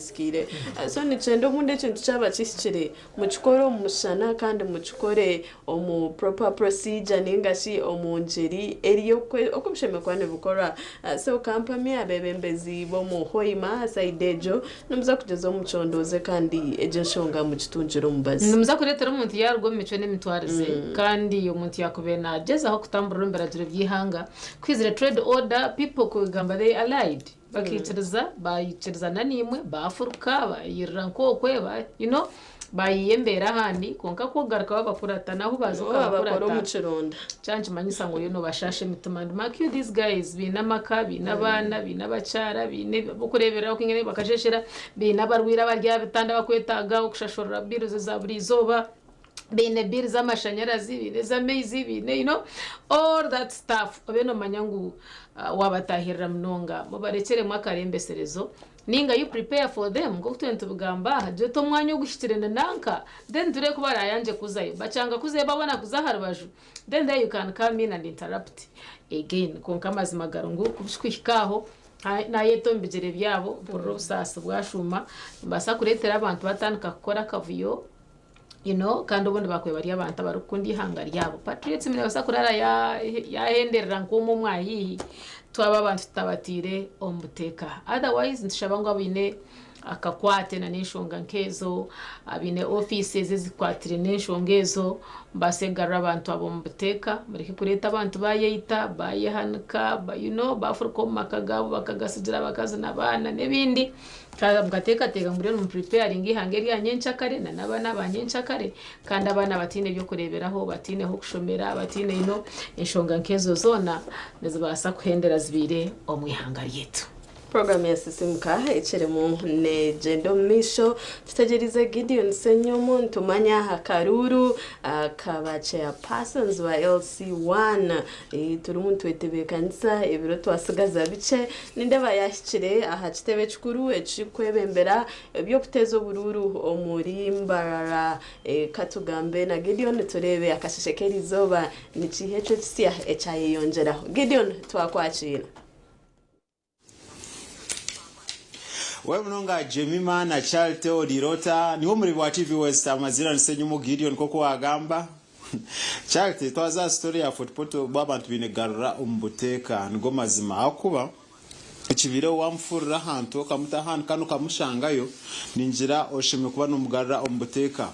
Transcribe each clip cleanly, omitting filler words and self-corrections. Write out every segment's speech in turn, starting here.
busisikaire. So nikyenda obundi ekintu kyaba kihikire mukikore omu mushana kandi mukikore omu proper procedure ninga shi omu ngyeri eri oku bishemereire kuba nibikorwa. So kampamye abeebembezi b'omu Hoima sayidi egyo nimuza kugyezaho mucondooze kandi egyo enshonga mugitungire omubazi. Nimuza kureetera omuntu yaaruga omu micwe n'emitwarize kandi omuntu yaakubaire naagyezaho kutamburira omu biragiro by'eihanga. Ku haizire trade order, people kugamba they allied bakaikiriza baikirizana naimwe baafuruka baayirira nk'okwe ba you know baayiya embeera ahandi kwonka ku okugaruka wabakurata nahu baaza Wabakora okabakurata omu kironda. kyaba nikimanyisa ngu oriyo noobashaasha emitima and mark you these guys baine amaka baine abaana baine abakyara baine ab'okureeberera kwinga bakasheshera baine abarwaire abari aha bitanda abakwetaaga okushashurira bills za buri izooba baine bill z'amashanyarazi baine ez'amaizi baine you know all that stuff obe noomanya ngu waabatahirira munonga mubarekyeremu akarembeserezo Ninga you prepare for them nkoku twena nitubigamba aha gira oti omwanya oguhikire ni nanka then turebe ku barayangye kuzayo bakyanga kuzayo babona kuza aha rubaju then there you can come in and interrupt again kwonka amazima gari ngu kubikuhika aho nayeta omu bigyere byabo mpurira obusaasi bwashuuma nibaasa kureetera abantu batandika kukora akavuyo you know kandi obundi bakubaire bari abantu abarikukunda eihanga ryabo. Patriotism neebaasa kurara yahenderera nk'omwe omu haihi twaba abantu tutabataire omu buteeka. Otherwise nitushaba ngu abaine akakwate n'enshonga nk'ezo, abaine offices ezikwatiraine n'enshonga ezo mubaase kugarura abantu abo omu buteeka mureke kureeta abantu bayeita, bayehanika, you know bafuruka omu maka gaabo bakagasigira abakazi n'abaana n'ebindi. Mukateekateeka ngu mbwenu nimupuripeyaringa eihanga erya nyenkyakare na n'abaana ba nyenkyakare kandi abaana bataine by'okureeberaho, bataine h'okushomera, bataine you know, enshonga nk'ezo zoona nizibaasa kuhendera zibaire omu ihanga ryaitu. Puroguraamu ya Sisimuka ekirimu neegyenda omu maisho. Tutegyereize Gideon Ssenyomo nitumanya akaruuru aka ba chairpersons ba LC1. Turimu nitwetebeekanisa ebiro twasigaza bikye. Nindeeba yaahikire aha kitebe ekikuru ekirikwebembera eby'okuteeza oburuuru omuri Mbarara. Ka tugambe na Gideon tureebe akasheshe k'erizooba ni kiiha ekyo ekisya ekyayeyongyeraho. Gideon, twakwakiira. We munonga Jemima na Charity Orirota niwe omureebi wa TV West amaziina ni Senyumu Gideon nk'oku wagamba. Charity twaza aha story ya Fort Portal obu abantu baine kugarura omu buteeka nigo mazima ahakuba ekibiireho wamufurira ahantu okamuta ahandi kandi okamushangayo ningira oshemereire kuba nomugarura omu buteeka.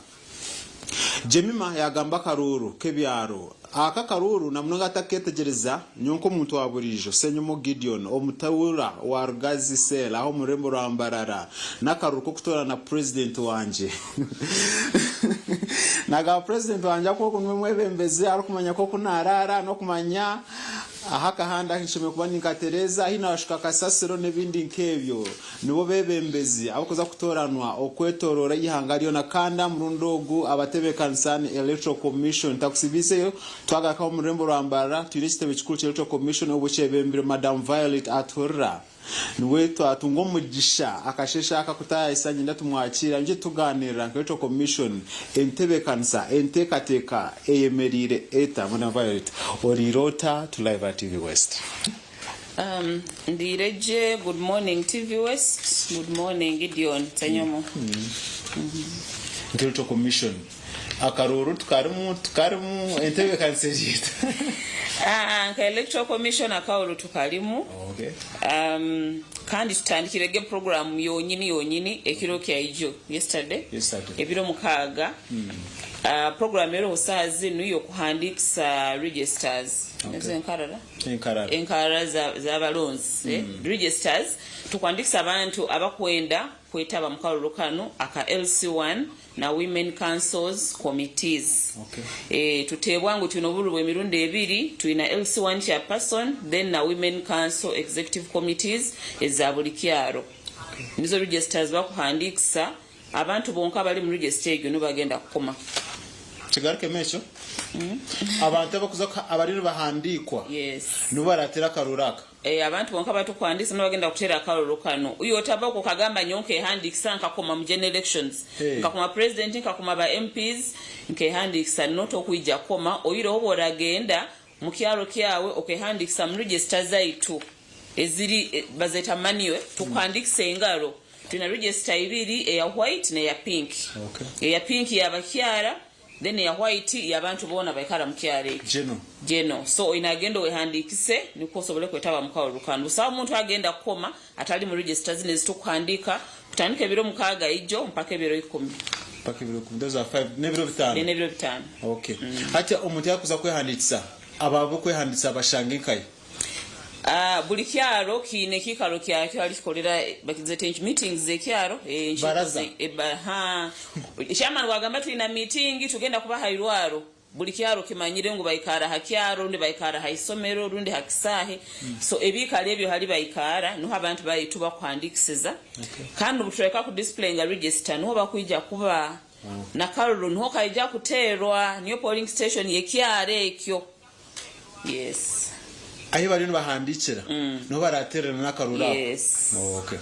Jemima yaagamba akaruuru k'ebyaro. Aka akaruuru na munonga ataketegyereza nyowe nk'omuntu wa buriijo, Ssenyomo Gideon, omutuura wa Rugazi Cell aha omu rurembo rwa Mbarara, n'akaruuru k'okutoorana Purezidenti wangye. Naagamba Purezidenti wangye ahakuba ogu niwe mwebembezi arikumanya nk'oku naaraara n'okumanya ahu akahanda nshemereire kuba ninkatereeza, ahu naashuka kasasiro n'ebindi nk'ebyo. Nibo beebembezi abarikuza kutooranwa okwetooroora eihanga ryona kandi aha murundi ogu abatebeekanisa ni Electoral Commission. Takusibiiseyo, twagarukaho omu rurembo rwa Mbarara, twine ekitebe kikuru kya Electoral Commission obwo kyebembirwe Madam Violet Atuhurira. Niwe twatunga omugisha akasheeshe aka kutaayayisa niinyenda tumwakiire aije tugaaniirira nka Electoral Commission entebeekanisa, enteekateeka eyemereire eta? Madam Violet, oriire ota? Turi live aha TV West. Ndiire gye good morning TV West good morning Gideon Tsenyomo. Electoral Commission akaruuru tukarimu tukarimu entebekanisa eri eta? Ah, nka Electoral Commission akaruuru tukarimu Okay. um, kandi tutandikire ge program yonyini yonyini ekiro kyaijo yesterday, Yesterday. ebiro mukaaga uh, program eriho saaha zinu y'okuhandikisa registers Okay. ezo enkarara Enkarara. Enkarara z'abaronzi, registers, Tukwandikisa abantu abakwenda kwetaba mu karuru kanu aka LC1 na Women Councils Committees. Okay. Tuteebwa ngu twine obururu bw'emirundi ebiri, twina LC1 Chairperson then na Women Council Executive Committees eza buri kyaro. Nizo registers bakuhandikisa Abantu bonka abari mu register egyo nibo bagenda kukoma. Kigarukemu ekyo. Abantu abakuza kuha abari nibahandiikwa Yes. nibo barateere akaruuru aka. Eh, abantu bonka abatukuhandiikisa nibo bagenda kuteera akaruru kanu. Iwe otava okwo okagamba nyowe nkehandiikisa nkakoma mu general elections, Hey. nkakoma president, nkakoma ba MPs, nkehandiikisa not okwija kukoma oihireho obu oragenda mu kyaro kyawe okehandiikisa mu register zaitu eziri bazeta manual, tukuhandiikisa engaro. Twina register ibiri eya white neya pink. Okay. Eya pink ya bakyara then eya white yabantu boona baikara mukyaro ekyo. General. General. So oine agenda owehandikise nikwo osobole kwetaba mukaruru kanu. Busaho muntu agenda kukoma atali mu register zinu ezitukuhandika kutandika ebiro 6 ijo mpaka ebiro 10. Mpaka ebiro 10. Those are 5 n'ebiro 5. Then ebiro 5. Okay. Hati omuntu yakuza kwehandikisa abo abokwehandikisa bashange nkahi? Buri kyaro kiine ekiikaro kyakyo ahari kikorera bakizeta enki meetings z'ekyaro enkiiko Baraza. ze eba ha chairman bwagamba twina meeting tugenda kuba aha irwaro buri kyaro kimanyire ngu baikaara aha kyaro rundi baikaara aha isomero rundi ha kisaahe so ebiikaro ebyo hari baikaara niho abantu baitu bakuhandikisiza kandi obu turahika ku displayinga register niho bakwija kuba na karuru niho kaija kuteerwa niyo polling station y'ekyaro ekyo. Yes. Ahi bariyo nibahandiikira niho barateerera n'akaruru ako? Yes. Okay.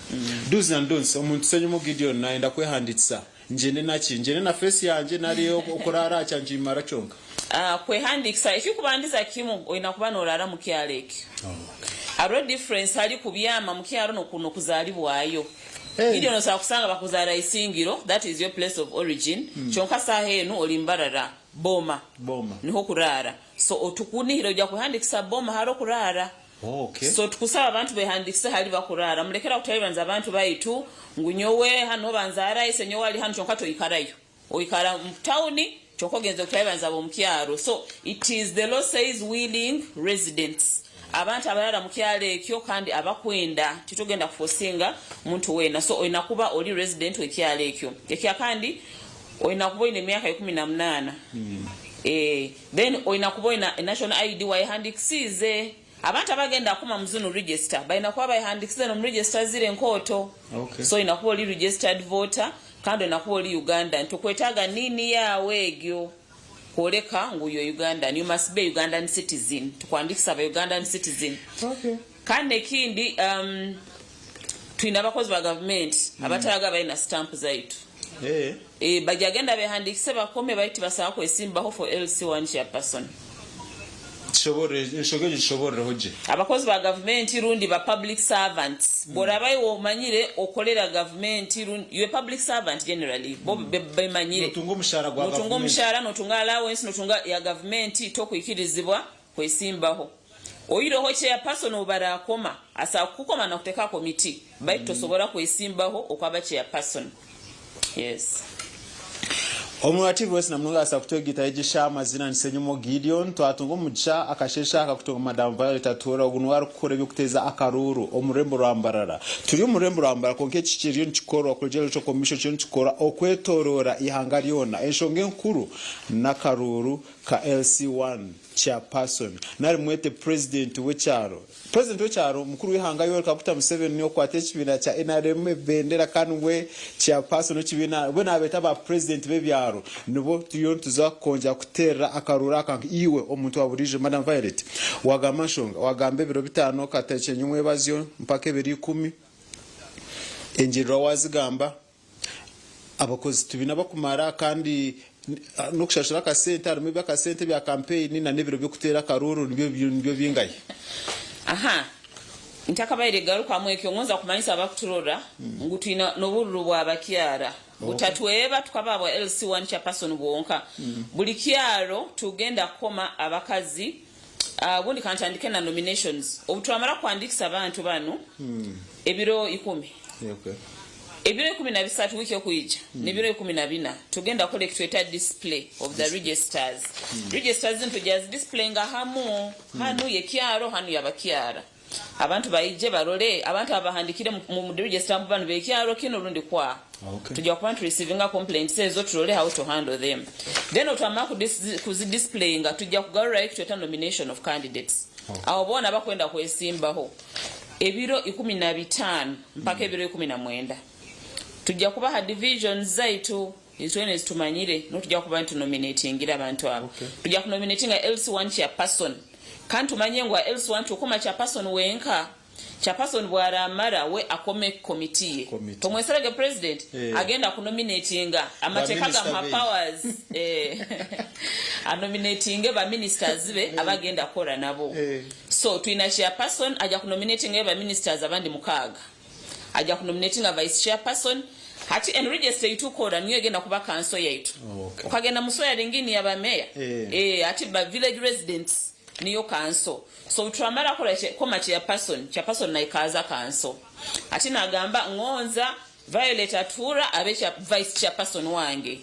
Do's and don'ts, omuntu Ssenyomo Gideon nayenda kwehandiikisa, ngyende naki? Ngyende na face yangye nari okuraara kya ngimara kyonka? Kwehandiikisa ekirikubandiza kimwe oine kuba noraara omu kyaro ekyo. Hariho difference hari kubyama mu kyaro n'okuzaribwayo. Gideon osobola kusanga bakuzaara Isingiro, that is your place of origin, kyonka saaha enu ori Mbarara. Boma Boma. niho okuraara so otukunihire oja kwehandikisa boma hari okuraara Oh, okay. so tukusaba abantu behandikise hali bakuraara mulekere aho kutaribanza abantu baitu ngu nyowe hanu niho banzaara ise nyowe ali hanu kyonka toikarayo oikara mu tawuni kyonka ogenze kutaribanza ab'omukyaro so it is the law says willing residents abantu abarara mukyaro ekyo kandi abakwenda titugenda kufosinga muntu weena so oina kuba ori resident w'ekyaro ekyo ekyakandi Oine kuba oine emyaka 18 eeh then oine kuba oine national ID wayehandikisiize. Abantu abagenda kukoma mu zinu register baine kuba bayehandikisize nomu register ziri enkooto. Okay. So oine kuba ori registered voter kandi oine kuba ori Ugandan. Tukwetaaga niini yaawe egyo kworeka ngu you're Ugandan. You must be a Ugandan citizen. Tukuhandikisa aba Ugandan citizen. Okay. Kandi ekindi um, twine abakozi ba gavumenti abataraga baine na stamp zaitu. Eh. Eh, bagyagenda behandikise bakome baitu tibasobola kwesimbaho for LC1 chairperson. Kishoborore enshonga egyo gishobororeho gye. Abakozi ba gavumenti rundi ba public servants bworaba iwe omanyire okorera gavumenti rundi you a public servant generally bo bemanyire Notunga omushara gwa notunga gavumenti. omushara notunga allowance notunga ya gavumenti tokwikirizibwa kwesimbaho. Oihireho chairperson obu barakoma asobola kukukoma nakuteka aha committee baitu tosobora kwesimbaho okaba chairperson. Yes. Omurwa TV West namunonga abaasa kutwegita yegyesha amazina ni Ssenyomo Gideon. Twatunga omugisha akasheeshe aka kutunga Madam Violet Atuhura ogu niwe arikukora eby'okuteeza akaruuru omu rurembo rwa Mbarara. Turi omu rurembo rwa Mbarara kwonka eki kiriyo nikikorwa kurugiirira Electoral Commission kiriyo nikikora okwetoroora eihanga ryona. Enshonga enkuru n'akaruuru ka LC1. Chairperson nari mwete President w'ekyaro. President w'ekyaro mukuru w'eihanga Yoweri Kaguta Museveni niwe okwata ekibiina kya nrm ebendera kandi we Chairperson w'ekibiina bo nabeeta ba President b'ebyaro nibo turiyo nituza kwongyera kuteerera akaruuru aka nka iwe omuntu wa buriijo. Madam Violet wagamba nshonga wagamba ebiro bitaano katakye nyomwebazyo mpaka ebiro ikumi engyererwa wazigamba. Abakozi tibaine abakumara kandi n'okushashura akasente harimu eby'akasente ebya kampeyini na n'ebiro by'okuteera akaruuru nibyo nibyo bingahi? Aha ntakabaire garukamu ekyo ngonza kumanyisa abakuturora ngu twine n'obururu bwa bakyara butatweba tukaba bwa LC1 chairperson bwonka buri kyaro tugenda kukoma abakazi obundi kantandike na nominations obu twamara kuhandikisa abantu banu ebiro ikumi Okay. Ebiro 13 wiiki ekwija n'ebiro 14 tugenda kukora ekitweta display of the registers. Registers zinu tugya zidisplayinga hamu, hanu y'ekyaro hanu y'abakyara. Abantu baije barole abantu abahandikire mu register mbu banu b'ekyaro kinu rundi kwa. Okay. Tugya kuba nitureceivinga complaints ezo turole how to handle them. Then otwamara kuzidisplayinga tugya kugarurayo ekitweta nomination of candidates. Aho boona abakwenda kwesimbaho. Ebiro 15 mpaka ebiro 19 tujja kubaha divisions zaitu itwena ezitumanyire niho tujja kuba nitunominatingira abantu abo. Tujja kunominatinga LC1 chairperson kandi tumanye ngu aha LC1 tukoma chairperson wenka. Chairperson bwaramara we akome committee ye. Committee. Tomweserege president Eh. agenda kunominatinga amateeka Ba minister gamuha be. powers eh, anominatinge ba ministers be abagenda kukora nabo. Eh. So twina chairperson aja kunominatingayo ba ministers abandi mukaaga. Aja kunominatinga vice chairperson. Hati enu register eitukora niyo egenda kuba kanso yaitu. Okay. Okagenda mu swearing in yaba mayor. Eh. Eh, ati ba village residents niyo kanso. So twamara kora koma chairperson, chairperson naikaza kanso. Ati nagamba ngonza Violet Atura abe cha vice chairperson wange.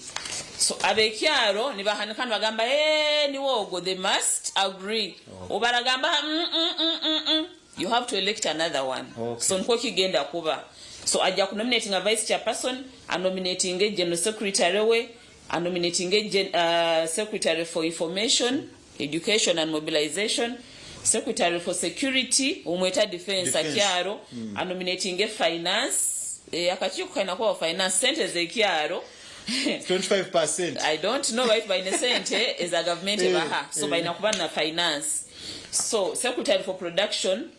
So abekyaro nibahanika nibagamba eh niwogo, they must agree. Okay. Obaragamba You have to elect another one. Okay. So niko kigenda kuba. So ajja kunominatinga vice chairperson, anominatinge general secretary we, anominatinge secretary for information, education and mobilization, secretary for security, omweta defense, Defense. Akyaro, anominatinge finance, akakiiko kalina kuba finance, sente z'ekyaro. 25%. I don't know baitu baine sente eza gavumenti ebaha. So balina kuba na finance. So secretary for production,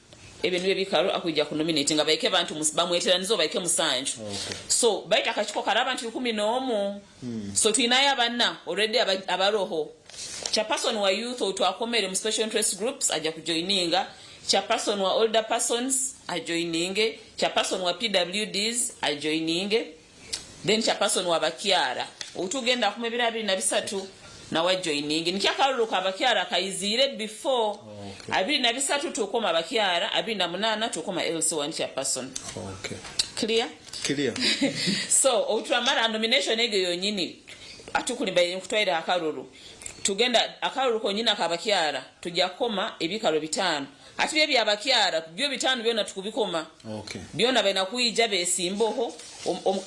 ebyo nibyo ebikaro akwija kunominate nga baike bantu bamweteraniza baike 7. Okay. So baita akakiko kari abantu 11. So twinayo abana already abaroho. Chairperson wa youth otwakomere mu special interest groups aja kujoininga. Chairperson wa older persons ajoininge. Chairperson wa PWDs ajoininge. Then chairperson wa bakyara otugenda kuma ebiro 23 nawe ajoininge. Nikyo akaruru ka bakyara kaizire before. Okay. 23 tukoma bakyara, 28 tukoma LC1 chairperson. Okay. Clear? Clear. So otwamara nomination ego yonyini atukulimba nkutwaire akaruru. Tugenda akaruru konyina kabakyara tujja koma ebikaro 5. Ati bye byabakyara byo 5 byona tukubikoma. Okay. Byona balina kuyija besimboho,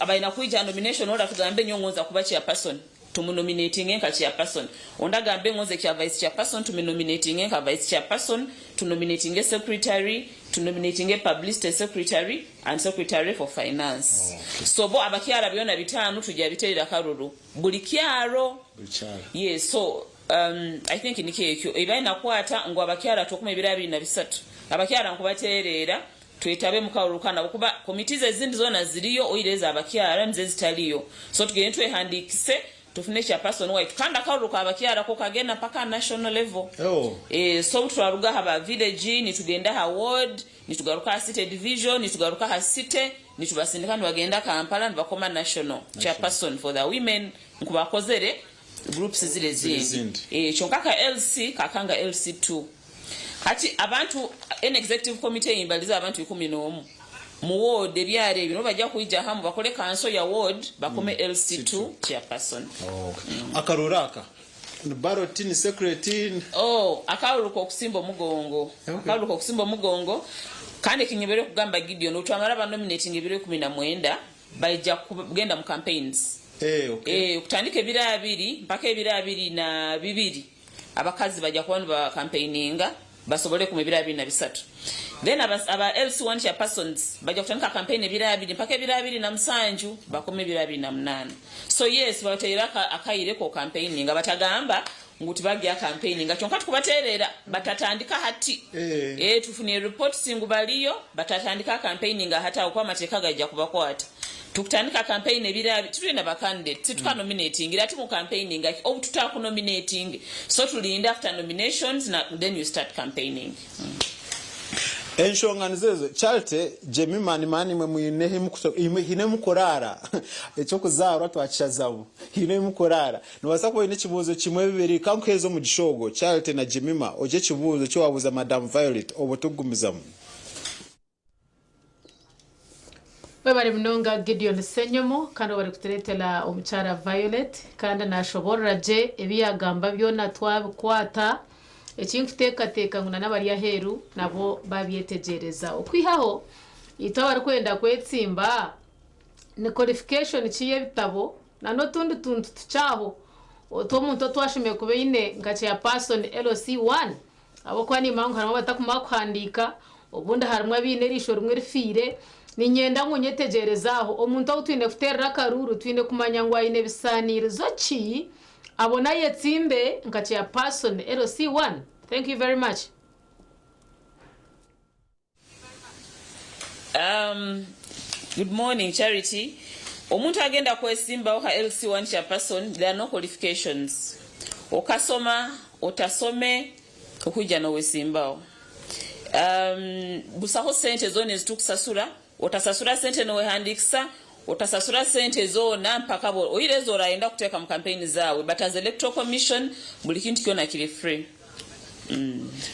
balina kuyija nomination ora tugambe nyongoza kuba chairperson. Tumunominating nka chairperson. Ondagambe ngonze kya vice chairperson, tumunominating nka vice chairperson, tunominating secretary, tunominating publicity secretary and secretary for finance. Okay. So bo abakyara byona 5 tujja biterera karuru. Buli kyaro. Buli kyaro. Yes, so I think nikyo ekyo ebalina kwata ngo abakyara tukuma ebiro 23. Abakyara nkubaterera twetabe mukarurukana kuba committees ezindi zona ziriyo oireza abakyara nze zitaliyo. So tugende twehandikise tufune chairperson waitu kandi akaruruka abakyara ko kagenda paka national level. Oh. So twaruga haba village nitugenda ha ward nitugaruka ha city division nitugaruka ha city nitubasindika nibagenda Kampala nibakoma national chairperson for the women nkubakozere groups zile zindi. Zindi. Kyonka ka LC kakanga LC2. Kati abantu en executive committee imbaliza abantu 11 mu ward ebyare ebyo bajja kuyija hamu bakole kanso ya ward bakome LC2 chairperson. Okay. Akaruraka ni ballot ni secretary. Oh, akaruruka okusimba omugongo. Okay. Akaruruka okusimba omugongo kandi kinyebere kugamba Gideon otwamara ba nominating ebiro 19 bajja kugenda mu campaigns. Okay. Kutandika ebiro 2 mpaka ebiro 22 abakazi bajja kuba ba campaigninga basobole ku ebiro 23. Then aba LC1 chairpersons bajja kutandika campaign ebiro 2 mpaka ebiro 27 bakome ebiro 28. So yes bateera akayire ko campaigninga batagamba ngu tibajja campaigninga kyonka tukubateerera batatandika hati. Tufunye reports ngu baliyo batatandika campaigninga hata okwa amateeka gajja kubakwata. Tukutandika campaign ebiro abiri tulina ba candidate situka nominating era tumu campaigning obu tutaku nominating so tulinda after nominations na then you start campaigning. Enshonga nizezo Charity Jemima ni mani mwe mwine hine mukorara ekyo kuzarwa twakishazamu hine mukorara niwasa kuba ine kibuzo kimwe bibiri kankuheza omu gishogo Charity na Jemima oje kibuzo kyo wabuza Madam Violet obo tugumizamu. Webare munonga Gideon Senyomo kandi bari kutureetera omukyara Violet kandi nashoborora gye ebi yagamba byona twabikwata ekinkuteekateeka ngu n'abari aheeru nabo babyetegyereza okwihaho itwe abarikwenda kwetsimba ni qualification ki y'ebitabo na n'otundi tuntu tukyaho otw'omuntu otwashomire kuba eine nka chairperson LC1 ahabw'okuba nimanya ngu harimu abatakumanya kuhandiika obundi harimu abaine eriisho rimwe rifiire. Ninyenda ngu nyetegyereze aho omuntu ou twine kuteerera akaruru twine kumanya ngu aine ebisaaniirizo ki abona ayetsimbe nka chairperson LC1. Thank you very much. Good morning Charity. Omuntu agenda kwesimbawo ka LC1 chairperson there are no qualifications. Okasoma otasome okujja nowesimbawo. Busaho sente zona ezitukusasura. Otasasura sente nowehandikisa, otasasura sente zoona mpaka bwo oire ezo orayenda kuteeka mu campaign zaawe but as electoral commission buli kintu kyona kiri free.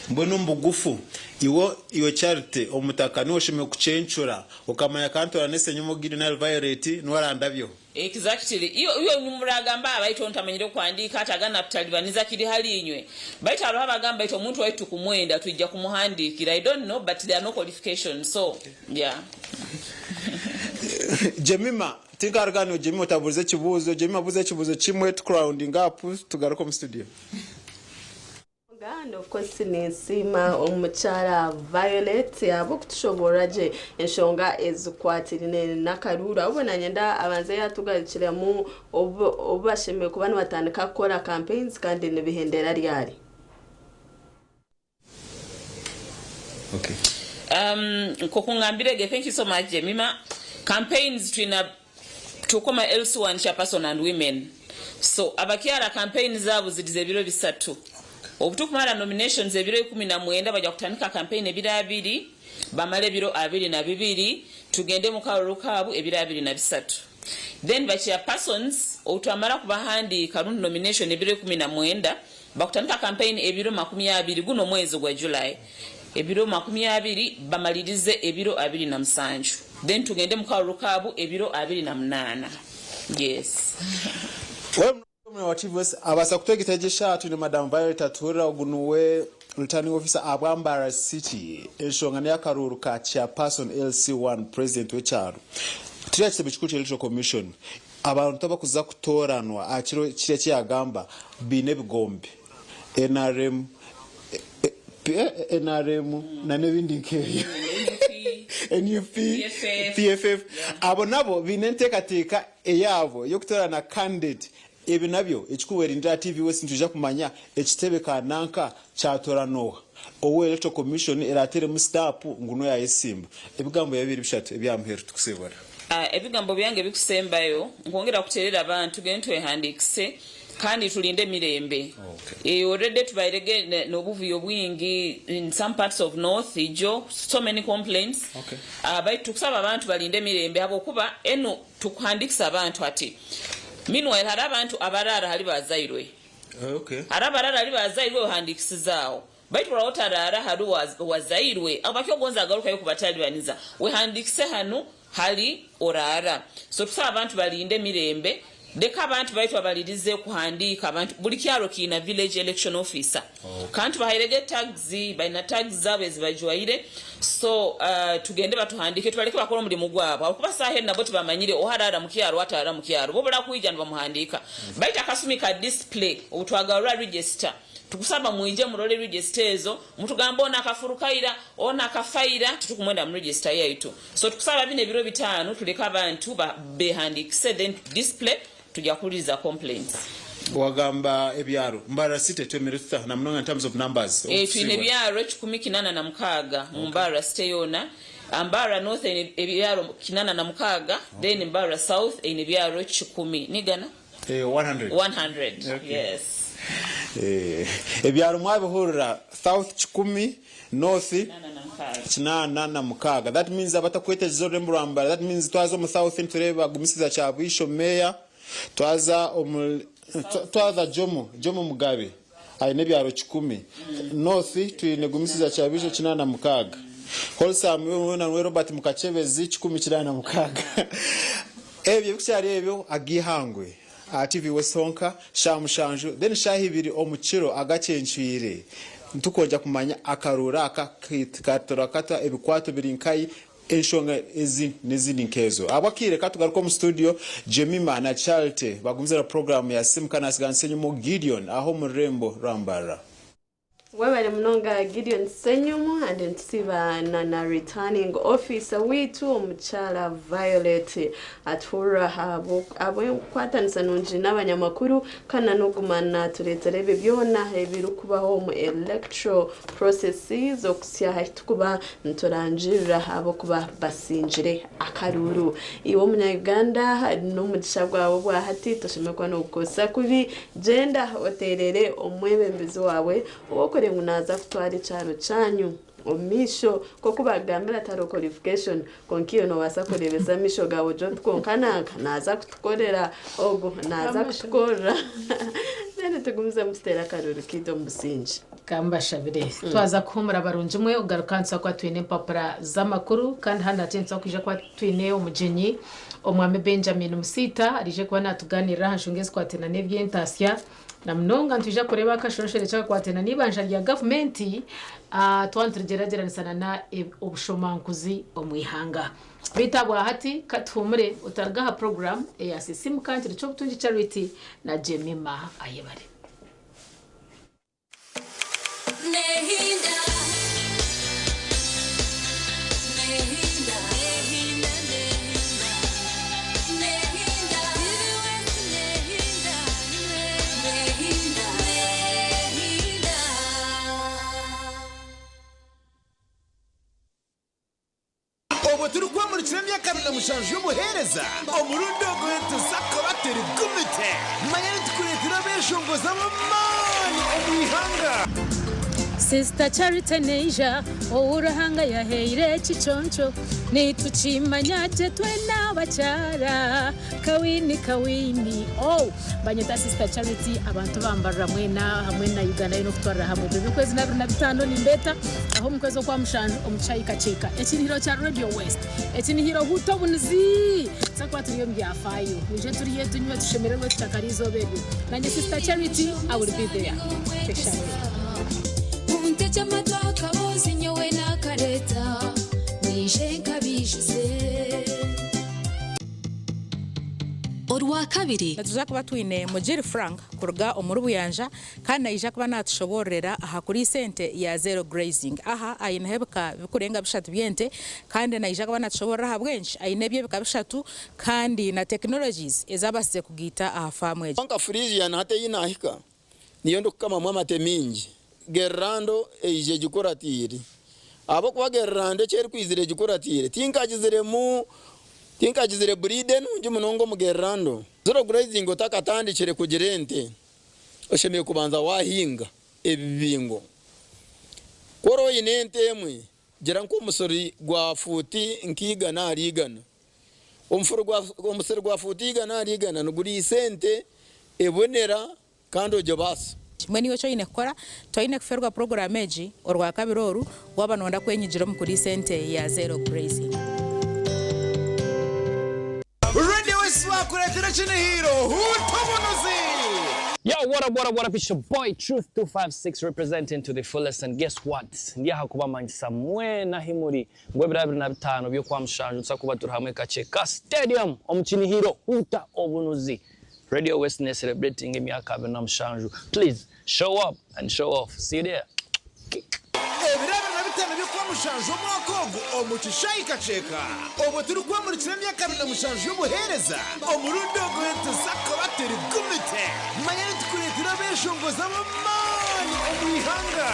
Mbwenu omu bugufu, iwe iwe Charity omutaka niiwe oshemereire kucencura okamanya ka ntoorane Ssenyomo Gideon ahari Violet niwe arandabyeho. Exactly iyo iyo muragamba baitu onu tamanyire kuhandiika atagana kutalibaniza kiri hali inywe baitu haroho abagamba baitu omuntu waitu tukumwenda twija kumuhandikira I don't know but there are no qualifications so yeah. Jemima, tinkaruga hanu Jemima otabuurize ekibuuzo. Jemima buuza ekibuuzo kimwe tuku rounding up tugaruke omu studio. And of course ninsiima omukyara Violet ahabw'okutushoboorora gye enshonga ezikwatirine n'akaruuru ahubwo nanyenda abanze yatugarukiremu obu obu bashemereire kuba nibatandika kukora campaigns kandi nibihendera ryari. Okay. Um, nkoku ngambire ge thank you so much Jemima. Campaigns twina tukoma LC1 chairperson and women. So abakyara campaign zaabo ziriza ebiro bisatu. Obutukumara nominations ebiro 19 bajja kutandika campaign ebiro abiri bamale ebiro 22 tugende mu kalulu kaabu ebiro 23. Then ba chairpersons obutwamara kubahandiika rundi nomination ebiro 19 Bakutandika kampeyini ebiro 20 guno omwezi ogwa July ebiro 20 bamalirize ebiro 27 then tugende mukaruru kabu ebiro 28 yes. Omwe wa TVS abaasa kutwegita gye eshaaha twine Madam Violet Atuhurira ogu niwe Returning Officer ahabwa Mbarara City enshonga n'eyakaruuru ka Chairperson LC1 President w'ekyaro turi aha kitebe kikuru kya Electoral Commission Abantu abakuza kutooranwa aha kiro kiri eki yaagamba baine ebigombe, nrm, nrm n'ebindi nk'ebyo, nup, PFF, abo nabo baine enteekateeka eyaabo y'okutoorana candidate. Ebi nabyo ekikuru werindira aha TV West nitwija kumanya ekitebe ka nanka kyatoorana oha, ou Electoral Commission eraateeremu sitaapu ngu niwe yaayesimba. Ebigambo byawe biri bishatu eby'aha muheru tukusibura. Ebigambo byange ebikusembayo nkwongera kuterera abantu tugende twehandikise kandi tulinde emirembe. Already tubairege nobuvuyo bwingi in some parts of north ijo so many complaints. Baitu tukusaba abantu balinde emirembe habwokuba enu tukuhandikisa abantu hati. Meanwhile hariho abantu abarara hali bazairwe. Hariho abarara hali bazairwe ohandikisize aho. Baitu oraba otaraara hali owazairwe, habwaki ogonza agarukayo kubatalibaniza? Wehandikise hanu hali oraara. So tusaba abantu balinde emirembe, leka abantu baitu babalirize kuhandiika abantu, buli kyaro kiina village election officer. Kandi tubahairege tags, baina tags zaabo ezibajwaire, so tugende batuhandike tubaleke bakole omulimu gwabo habwokuba saaha enu nabo tibamanyire oha araara mukyaro oha ataraara mukyaro. Bo barakwija nibamuhandiika. Baitu akasumi ka display obutwagarura register, Tukusaba mwije murole register ezo mutugambe ono akafuruka ira ono akafa ira titukumwenda mu register yaitu so tukusaba bino ebiro bitano tuleke abantu behandikise then display tuja kuhuririza complaints. Wagamba ebyaro Mbarara city twemereire tuta namunonga in terms of numbers Twine ebyaro 186 mu Mbarara city yoona. Mbarara north eine ebyaro 86 then Mbarara south eine ebyaro kikumi nigana. 100. 100 yes. Ebyaro mwabihurira south kikumi north 86 that means abatakwetegyeza orurembo rwa Mbarara that means twaza omu south nitureeba Gumisiriza Kyabwisho mayor twaza omu twaza Jomo Jomo Mugabe aine ebyaro kikumi north twine Gumisiriza Kyabwisho 86 Wholesome we Robert Mukakyebezi 186 Ebyo ebikukyari ebyo ag'eihangwe aha TV West honka shaaha mushanju then shaaha ibiri omu kiro agakyencwire nitukwongya kumanya akaruuru aka katora kata ebikwato biri nkahi enshonga ezi n'ezindi nkezo. Ahabw'akaire katugaruke omu studio Jemima na Charity bagumize na puroguraamu ya Simuka Nasiga Nsenyumu Gideon aha omu rurembo rwa Mbarara. Webare munonga Gideon Ssenyumu and nitusiiba na na returning officer waitu omukyara Violet Atuhurira ahabw'enkwatanisa nungi n'abanyamakuru kandi na n'okuguma natureetera ebyo byona ebirikubaho omu electoral processes okuhitsya ahu turikuba niturangirira ahabw'okuba basingire akaruuru. Iwe omunya Uganda n'omugisha gwawe obwahati toshemereire kuba nogukozesa kubi, gyenda oteerere omwebembezi waawe ou orikureeba ngu naaza kutwara ekyaro kyanyu. Omu maisho nk'oku baakugambira tihariho qualification kwonka iwe noobaasa kureebesa amaisho gaawe ogire oti kwonka nanka naaza kutukorera ogu naaza kutukorera then tugumizemu tuteere akaruuru kaitu omu busingye. Ka mbashabire. Twaza kuhuumura barungi mwe, okugaruka nituza kuba twine empapura z'amakuru kandi hanu hati nituza kwija kuba twine omugyenyi Omwami Benjamin Musiita araije kuba naatugaaniirira aha nshonga ezikwataine n'eby'entaasya. Na munonga nitwija kureeba akashonshorekye akakwataine n'eibanja rya gavumenti twaba niturigyeragyeranisa na obushomankuzi omu ihanga. Beitu ahabwa hati ka tuhuumure otaruga aha puroguraamu eya Sisiimuka Nkiri Ky'obutungi Charity na Jemimah Ayebare. Obwo turikwamurikira emyaka 27 y'obuheereza, omurundi ogu nituza kuba turi gumite. Manya nitukureetera abeeshongozi ab'amaani omu ihanga. Sister Charity Neija ou Ruhanga yahaire ekiconco nitukimanya gye twena abakyara Kawini kawini oh Banyeta Sister Charity abantu bambarira mwena hamwe na Uganda yoona okutwarira hamwe ebiro by'okwezi n'abiri na bitaano nimbeeta aho omu kwezi okwa mushanju omu kishaayi Kakyeka ekinihiro kya Radio West ekinihiro huuta obunizi tuza kuba turi omu byafaayo mwije turye tunywe tushemererwe tutakara eizooba eryo nanye Sister Charity I will be there Tweshange. Muntegye amatu akaboozi nyowe naakareeta, mwije nkabiijuze. Orwakabiri. Nituza kuba twine Mugiri Frank kuruga omuri Buyanja kandi naija kuba natushoboororera aha kuriisa ente ya zero grazing. Aha aineho ebika bikurenga bishatu by'ente kandi naija kuba natushoboorora ahabw'enki aine ebi ebika bishatu kandi na technologies ezi abasize kugaita aha faamu egi. Nka Friesian hati ei naahika niyo ndikukamamu amate maingi. Gerrando eija egikuratiire. Ahabw'okuba Gerrando eki erikwizira egikuratiire, tinkagiziremu tinkagizire breed enungi munonga omu Gerrando. Zero grazing otakatandikire kugira ente, oshemereire kubanza waahinga ebibingo. Ku ori oine ente emwe, gira nk'omusiri gwa fuuti nk'eigana ahari igana. Omusiri gwa fuuti igana ahari igana niguriisa ente ebonera kandi ogibaasa. Mbwenu iwe eki oine kukora, toine kuferwa puroguraamu egi Orwakabiri oru waaba nooyenda kwenyigira omu kuriisa ente ya zero grazing. Radio West bakureetera ekinihiro Huuta Obunuzi! Yo, what up, what up, what up? It's your boy Truth 256 representing to the fullest and guess what? Ndi aha kubamanyisa mwena ahi muri ngu ebiro 25 by'Okwamushanju nituza kuba turi hamwe Kakyeka Stadium omu kinihiro Huuta Obunuzi. Radio West ne celebrating emyaka 27 please show up and show off see you there kick. Ebiro 25 by'Okwamushanju omwaka ogu omu kishaayi Kakyeka obwo turikwamurikira emyaka 27 y'obuheereza omurundi ogu nituza kuba turi gumite manya nitukureetera abeeshongozi ab'amaani omu ihanga.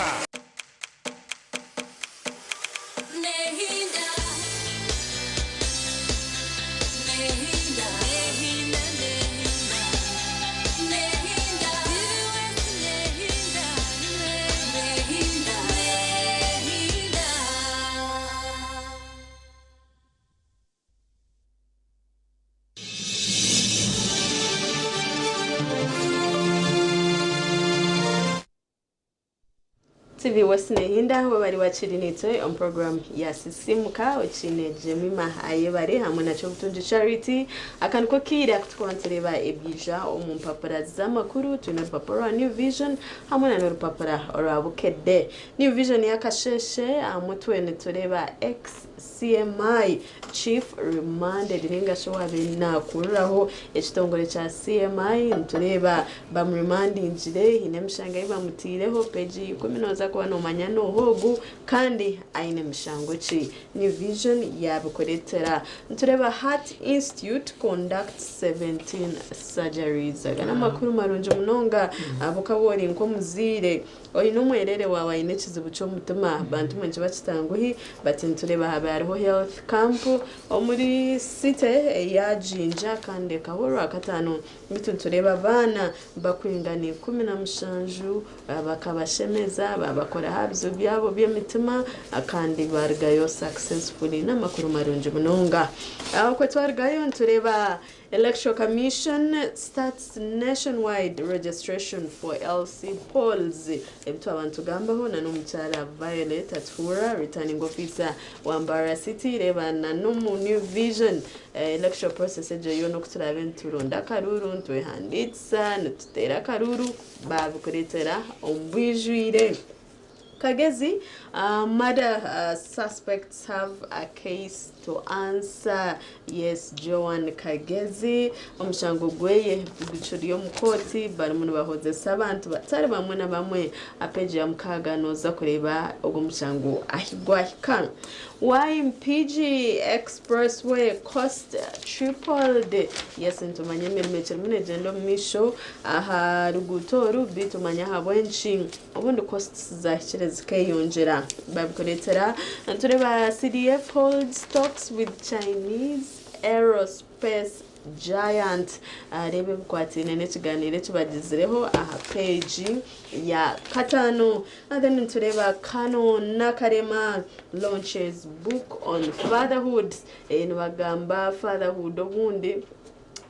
TV West Nehinda ahu bari bakirinitwe omu program ya Sisimuka okiine Jemima Ayebare hamwe na Kyobutungi Charity. Aka niko kaire aku turikuba nitureeba ebyija omu mpapura z'amakuru. Twine orupapura rwa New Vision hamwe na n'orupapura rwa Bukedde. New Vision y'akasheeshe aha mutwe nitureeba ex CMI Chief remanded ninga shi owaabaire naakuriraho ekitongore kya CMI nitureeba bamuremandingire haine emishango ei bamutaireho peegi 10 nooza kuba noomanya n'oha ogu kandi aine mishango ki. New Vision yaabikureetera. Nitureeba Heart Institute conducts 17 surgeries. Aga n'amakuru marungi munonga ahabw'okuba ori nk'omuzaire oine omwereere waawe aine ekizibu ky'omutima bantu mwe nikiba kitanguhi but nitureeba haba hariho health camp omuri city eya Jinja kandi ekaho orwakataano beitu nitureeba abaana bakwingana 17 bakabashemeza babakora aha bizibu byabo by'emitima kandi barugayo successfully n'amakuru marungi munonga. Okwe twarugayo nitureeba Electoral Commission starts nationwide registration for LC polls ebi twaba nitugambaho na n'omukyara Violet Atuhura returning officer wa Mbarara City reeba na n'omu New Vision electoral process egyo yoona oku turaabe nituronda akaruuru nitwehandiikisa nituteera akaruuru babikureetera omu bwijwire. Kagezi murder suspects have a case to answer. Yes, Joan Kagezi omushango gweye gukiri omu kooti barimu nibahozesa abantu batari bamwe na bamwe. Apeji ya 6 noza kureeba ogwo mushango ahi gwahika. Why Mpigi Expressway cost tripled. Yes, nitumanya emirimo ekirimu negyenda omu maisho aha ruguuto oru beitu manya ahabw'enki obundi costs zahikire zikeyongyera babikureetera. Nitureeba CDF holds talks with Chinese aerospace giant. Reeba ebikwataine n'ekiganiro eki bagizireho aha peegi ya 5. And then nitureeba Kano Nakalema launches book on fatherhood. Nibagamba fatherhood obundi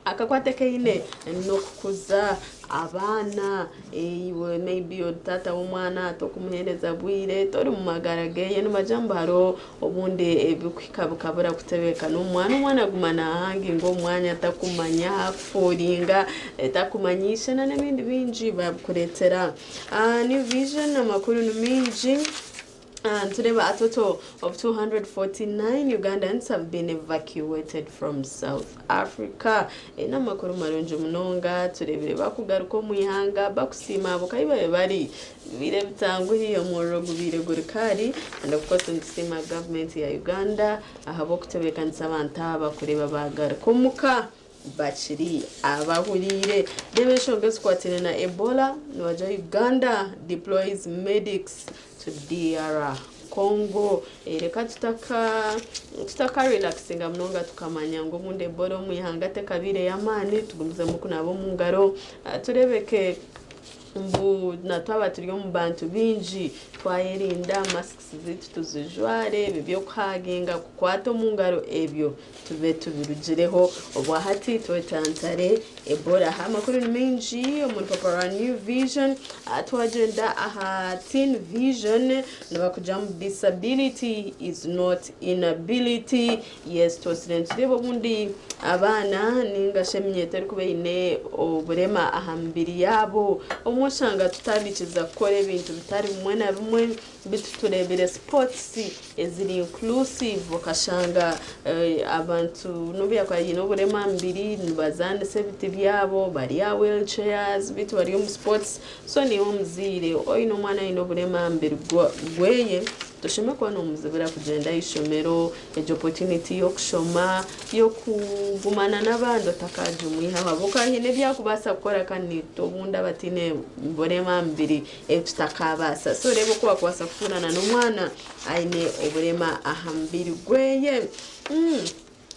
akakwate kaine n'okukuza abaana. Iwe maybe ori taata w'omwana tokumuheereza bwire tori mu magara geye nibagira ngu hariho obundi ebikuhika bikabura kutebeekana omwana omwana aguma nahanginga omwanya takumanya akufuuringa takumanyisha na n'ebindi bingi babikureetera. New Vision amakuru ni mingi. Nitureeba a total of 249 Ugandans have been evacuated from South Africa. N'amakuru marungi munonga tureebire bakugaruka omu ihanga bakusiima abo kahi babe bari bire bitanguhi omuriro gubiire guri kari and of course nitusiima government ya Uganda ahabw'okutebeekanisa abantu aba kureeba bagaruka omuka bakiri abahuriire. Reeba enshonga ezikwataine na Ebola nibagira Uganda deploys medics to DR Congo. Reka tutaka relaxinga munonga tukamanya ngu obundi Ebola omu ihanga tekabiire y'amaani tugumizemu kunaaba omu ngaro tureebeke ngu na twaba turi omu bantu bingi twayerinda masks zaitu tuzijware ebi by'okuhaginga kukwata omu ngaro ebyo tube tubirugireho obwahati twetantare Ebola. Amakuru ni maingi omu rupapura rwa New Vision. Twagenda aha Teen Vision nibakugira ngu disability is not inability. Yes, twosire nitureeba obundi abaana ninga shi eminyeeto erikuba eine oburema aha mibiri yaabo obumwe oshanga tutabikiza kukora ebintu bitari bimwe na bimwe bitu tureebire sports eziri inclusive okashanga abantu n'obu yakuba aine oburema aha mubiri nibazaanisa ebiti byabo bari aha wheelchairs bitu bari omu sports. So niiwe omuzaire oine omwana aine oburema aha mubiri gweye toshemeriire kuba nomuzibira kugyenda aha ishomero egyo opportunity y'okushoma y'okugumana n'abandi otakagimwihaho ahabw'okuba haine ebi arikubaasa kukora kandi naitwe obundi abataine burema aha mubiri ebi tutakabaasa. So reeba oku wakubaasa kutuurana n'omwana aine oburema aha mubiri gweye.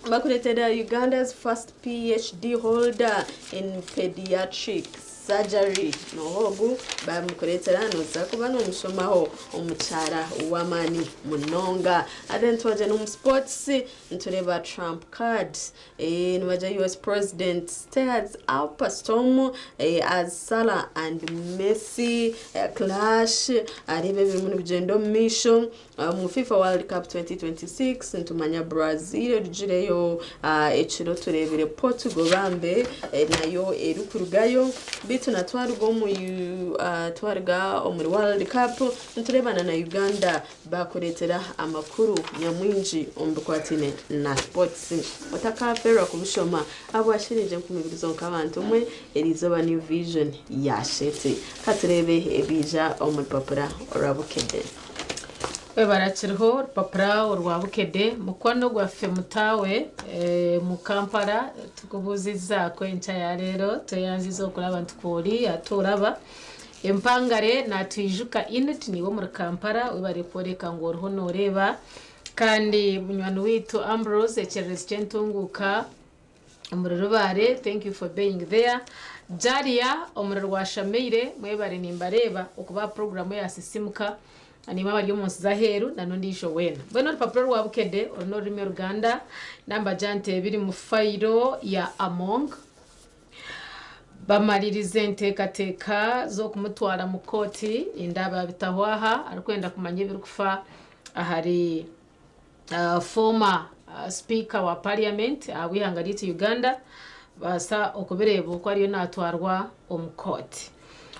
Bakureetera Uganda's first PhD holder in pediatric surgery nohogu bamukureetera noza kuba nomushomaho omukyara w'amaani munonga. And then twaja n'omu sports nitureeba Trump card. Nibagira US president stirs up a storm as Salah and Messi clash. Areeba ebirimu nibigyenda omu maisho omu FIFA World Cup 2026 nitumanya Brazil erugireyo ekiro tureebire Portugal bambe nayo erikurugayo bitu na twaruga omu twaruga omuri World Cup nitureebana na Uganda bakureetera amakuru nyamwingi omu bikwataine na sports otakaferwa kubishoma abwashiringi 20 zonka abantu umwe eriizooba New Vision yashete. Katureebe ebiija omu rupapura orwa Bukedde. Barakiriho orupapura orwa Bukedde mukwano gwaffe mutaawe mu Kampala tukubuuzizaako enkya ya leero tweyanziza okuraba nti kwori ate oraba empangare natwijuka init niiwe omuri Kampala webare kworeka ngu oriho nooreeba. Kandi munywani waitu Ambrose ekyererezi ky'entunguuka omuri Rubare, thank you for being there. Jalia omuri Rwashameire, mwebare nimbareeba okuba aha puroguramu eya Sisimuka naimwe abari omu nsi z'aheeru na n'ondiijo weena. Mbwenu orupapura orwa Bukedde oru n'orurimi Oruganda, nambagira nti ebiri mu fayiro ya Among Bamaririza enteekateeka z'okumutwara mu kooti nindeeba bitaho aha arikwenda kumanya ebirikufa ahari former sipiika wa parliament ahabw'eihanga ryaitu Uganda kubaasa okubireeba oku ariyo natwarwa omu kooti.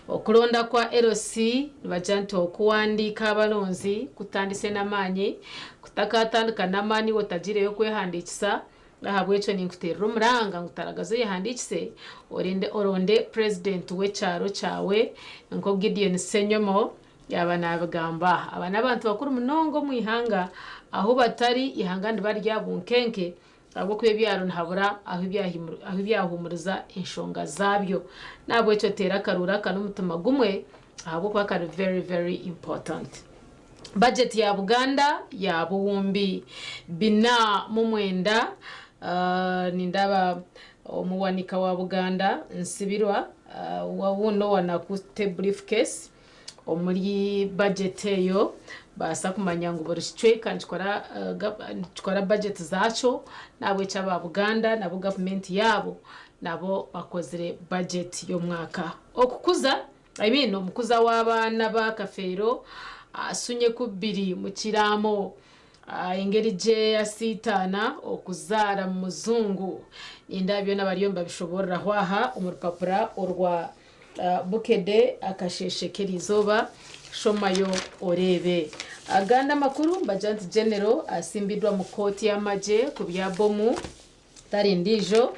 Okuronda kwa LC nibagira nti okuwandiika abaronzi kutandise n'amaani kutakatandika n'amaani iwe otagiireyo kwehandiikisa. N'ahabw'ekyo ninkuteerera omuranga ngu taragaza oyehandiikise orinde oronde purezidenti w'ekyaro kyawe nk'oku Gideon Ssenyomo yaaba naabigamba. Aba n'abantu bakuru munonga omu ihanga, ahu batari eihanga niba rya bunkenke ahabw'okuba ebyaro nihabura ahu ahu byahuumuriza enshonga zaabyo. N'ahabw'ekyo teera akaruuru aka n'omutima gumwe ahabw'okuba kari very very important. Bajeti ya Buganda ya buwumbi bina mu mwenda. Nindaba omuwanika wa Buganda Nsibirwa wuuno owanakute briefcase omuri bajeti eyo baasa kumanya ngu buri kicweka nikikora bajeti zaakyo nahabwekyo aba Buganda nabo gavumenti yaabo nabo bakozire bajeti y'omwaka. Okukuza I mean omukuza w'abaana ba Kafeero asunye ku bbiri mu kiraamo engeri gye yasiitaana okuzaara mu muzungu. Nindeeba byona bariyo nibabishoboororaho aha omu rupapura orwa Bukedde akasheeshe k'eriizooba. Shomayo oreebe. Agandi amakuru nibagira nti Genero asimbiddwa mu kooti y'amagye ku bya bomu. Tari ndiijo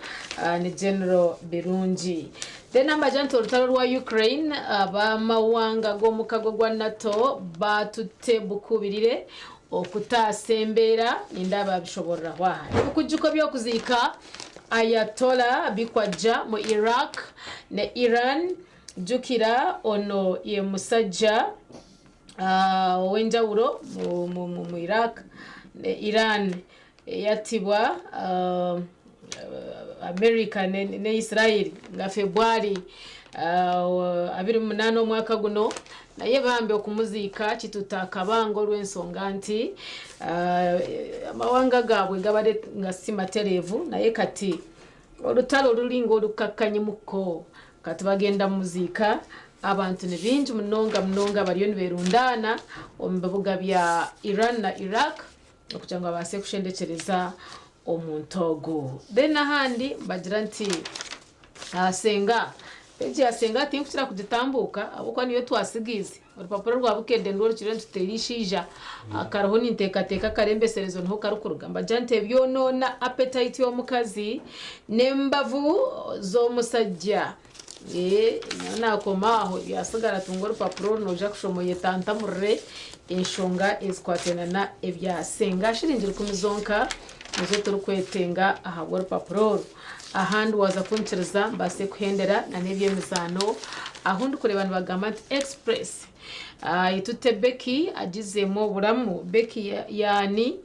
ni General Birungi. Then amagye nti orutaro rwa Ukraine abamawanga g'omukago gwa NATO batute bukubirire okutaasa embeera nindeeba babishoboreraho aha. Ebikujuko by'okuziika Ayatollah bikwajja mu Iraq ne Iran jukira ono ye musajja ow'enjawulo mu Iraq ne Iran. Eyattibwa America ne Israel nga Febwali 28 omwaka guno naye bambi okumuziika kitutte akabanga olw'ensonga nti amawanga gaabwe gabadde nga si matereevu naye kati olutalo lulinga olukkakkanyimukko kati bagenda muziika abantu ni bingi munonga munonga bariyo niberundaana omu bibuga bya Iran na Iraq okugira ngu abaase kushendekyereza omuntu ogu. Then ahandi mbagira nti Senga, page ya Senga tinkukira kugitambuuka ahabw'okuba niyo twasigiize. Orupapura rwa Bukedde nirwo rukiriyo nituteera eishaija kariho ninteekateeka akarembeserezo niho karikuruga. Mbagira nti ebyonoona appetite y'omukazi n'embavu z'omusajja. Nyowe naakoma aho ebyasigara tunga orupapura oru noija kushoma oyetantamurire enshonga ezikwataine na ebya senga. Shiringi rukumi zonka nizo turikwetenga ahabw'orupapura oru. Ahandi waaza kunkiriza mbaase kuhendera na n'eby'emizaano ahu ndikureeba nibagamba nti Express etute Becky agizeemu oburamu. Becky yaani?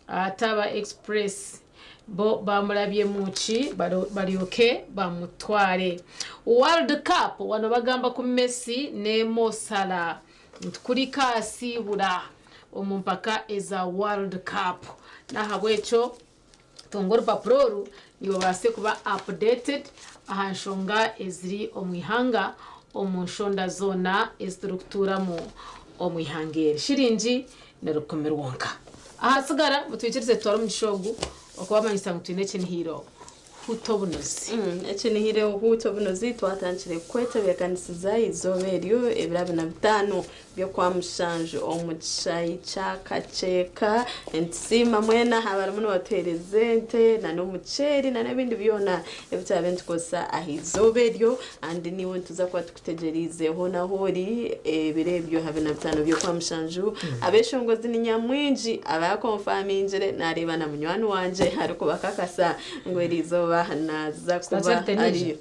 Ataba Express bo bamurabyemu ki baryoke bamutware. World Cup wano bagamba ku Messi ne Mo Salah nti kurika asiibura omu mpaka eza World Cup nahabwekyo tunga orupapura oru niiwe obaase kuba updated aha nshonga eziri omu ihanga omu nshonda zoona ezi turikutuuramu omu ihanga eri. Shiringi ni rukumi rwonka. Ahasigara mutwikirize tutware omugisha ogu okubamanyisa ngu twine ekinihiro Huta Obunozi. Ekinihiro Huta Obunozi twatandikire kukwetebeekanisiza eizooba eryo ebiro abiri na bitaano by'Okwamushanju omu kishaayi kya Kakyeka. Nitusiima mwena abarimu nibatuheereza ente n'omuceeri n'ebindi byona ebi turaabe nitukozesa aha izooba eryo. Kandi naiwe nituza kuba tukutegyereize hoona ahu ori ebiro ebyo 25 by'Okwamushanju. Abeeshongozi ni nyamwingi abaakonfamingire, naareeba na munywani wangye arikubakakasa ngu eriizooba naaza kuba ariyo.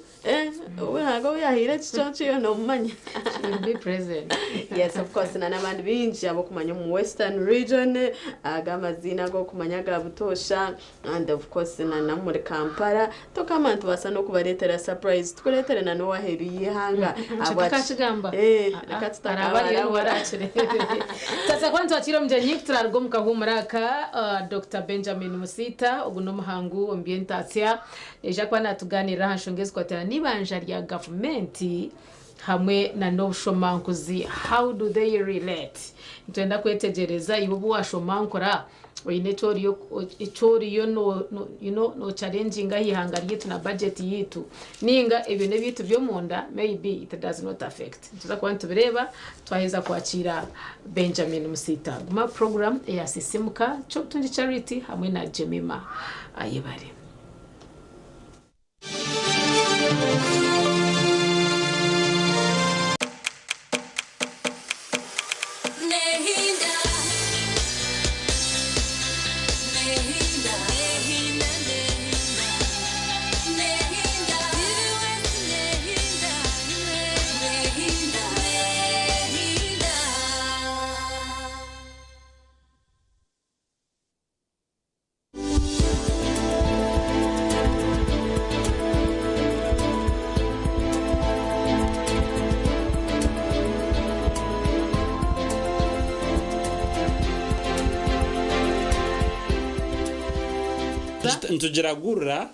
Ruhanga ou yahaire ekiconco iwe nomumanya. She will be present. Yes, of course, na n'abandi baingi ab'okumanya omu Western Region, aga amaziina ag'okumanya aga butoosha and of course na n'omuri Kampala. Tokama nitubaasa n'okubareetera surprise, tukureetere na n'ow'aheeru y'eihanga. Ekyo tukakigamba? Eh, Ah, reka ah, araba ariyo niwe tutakabarabura. arakireebe. Tutaza kuba nitwakiira omugyenyi turaruga omu kahuumuro aka, ah, Dr Benjamin Musiita, ogu n'omuhangu omu by'entatsya, naija kuba naatugaaniirira aha nshonga ezikukwatana n'eibanja rya gavumenti hamwe na n'obushomankuzi, how do they relate? Nitwenda kwetegyereza iwe obu waashomankura oine eki oriyo eki oriyo no no you know nochalenginga aha ihanga ryaitu na budget yaitu ninga ebyo n'ebyaitu by'omunda maybe it does not affect. Nituza kuba nitubireeba twaheza kwakiira Benjamin Musiita. Guma program eya Sisimuka Ky'obutungi Charity hamwe na Jemima Ayebare. Nitugiragurira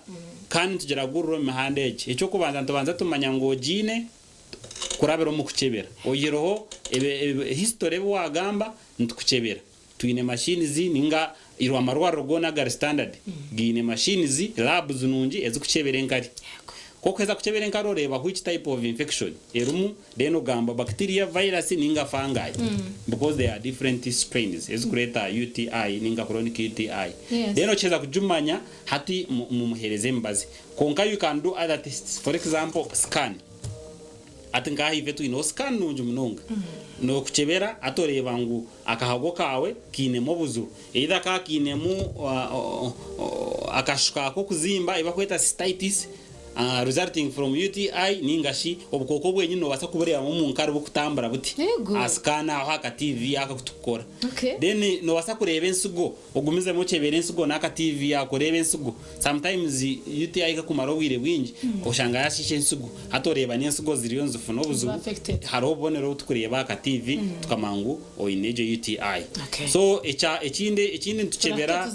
kandi nitugiragurira omu mihanda egi. Eky'okubanza nitubanza tumanya ngu ogiine kurabira omu kukyebera. Oyihireho history ebi waagamba nitukukyebera. Twine machines ninga irwe amarwariro goona agari standard gaine machines, labs nungi ezikukyebera enkari. Ku okuheza kukyebera enkari oreeba which type of infection erimu then ogamba bacteria, virus ninga fungi because there are different strains ezikureeta UTI ninga chronic UTI. Then okiheza kugimanya hati mumuhereze emibazi. Kwonka you can do other tests for example scan. Hati nk'aha itwe twineho scan nungi munonga. Nokukyebera hati oreeba ngu akahago kaawe kainemu obuzibu. Either ka kainemu akashu kak'okuzimba ei barikweta cystitis resulting from UTI ninga shi obukooko bwenyini nobaasa kubureebamu omu nkari burikutambura buti aha scan aho aha ka TV aka aku turikukora. Then nobaasa kureeba ensigo Ogumizemu okyebera ensigo n'aka TV ako oreeba ensigo. Sometimes UTI ekakumara obwire bwingi oshanga yashiisha ensigo. Hati oreeba n'ensigo ziriyo nizifuna obuzibu. Hariho obubonero obu tukureeba aha ka TV tukamanya ngu oine egyo UTI. So ekya ekindi ekindi nitukyebera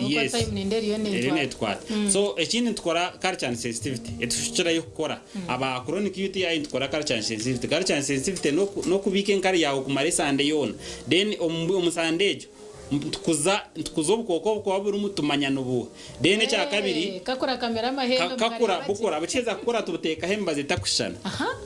Yes. Eriyo netwata. So ekindi nitukora culture and sensitivity etukukirayo kukora. Aba chronic UTI nitukora culture and sensitivity. Culture and sensitivity n'okubiika enkari yaawe kumara esande yoona. Then omu sande egyo Nitukuza nitukuza obukooko obukuba burimu tumanya nibuuha. Then ekya kabiri Kakura kamera amahembe kakura mukareeba gye. bukura bukiheza kukura tubuteekaho emibazi etakushushana.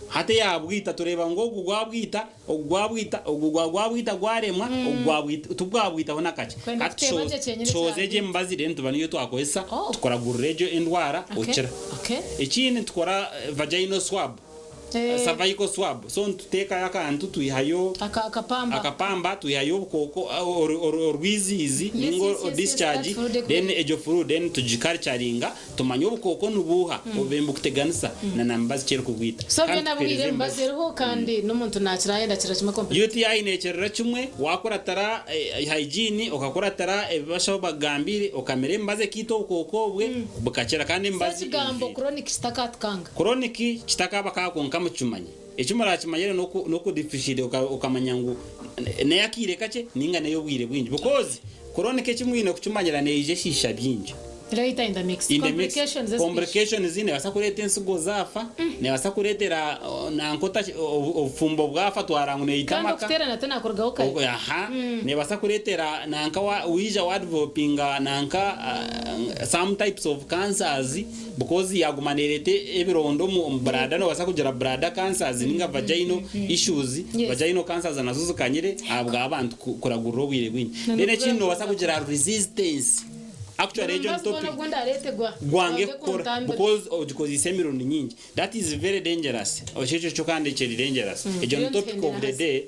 Hati eyabwita tureeba ngu ogu gwabwita, ogu gwabwita, ogu gwa gwabwita gwaremwa, ogu gwabwita tibwabwitaho nakakye. Kwenda Hati kuteeba gye kyenyini tushohoza egyo ekyabwita. emibazi then tuba niyo twakozesa Oh. tukuragurira egyo endwara Okay. okira. Okay. Ekindi nitukora vaginal swab. Cervical swab so nituteekayo akantu twihayo Aka akapamba. akapamba twihayo obukooko orwiziizi Yes, ninga yes, yes, yes, discharge that fluid then ekubere. egyo fluid then tugiculturinga tumanye obukooko nibuuha obubaire nibukuteganisa na namibazi ki erikubwita So kandi byona tukuheereza bwire emibazi emibazi. eriho kandi n'omuntu nakira ayenda kira kimwe complicated. UTI neekirira kimwe waakuratira hygiene okakuratira ebi bashaho bakugambiire okamira emibazi ekaita obukooko obwe bukakira kandi So emibazi ekigambo chronic kitakatukanga. Chronic kitakaba ka kwonka mukimanye. Eki murakimanyire noku noku differentiate okamanya ngu neyakaire kakye ninga neyobwire bwingi because chronic eki mwine kukimanyira neija eshiisha bingi. Later in the mix. In the mix. Complications ezikwiija. Complications nebasa kureta ensigo zafa, nebasa kuretera nanka obufumbo bwafa twara ngu neita Kandi amaka. okuterana tenakurugaho kare. Aha, nebasa kuretera nanka waija wa developinga nanka some types of cancers Because yaguma nereta ebironda omu bladder nobasa kugira bladder cancers ninga vaginal issues, vaginal cancers nazo zikanyire ahabwa abantu kuragurira obwire bwingi. Then ekindi nobasa kugira resistance actually egyo ni topic gwange kukora because ogikozise emirundi nyingi that is very dangerous ekyo kyo kandi kiri dangerous egyo ni topic of the day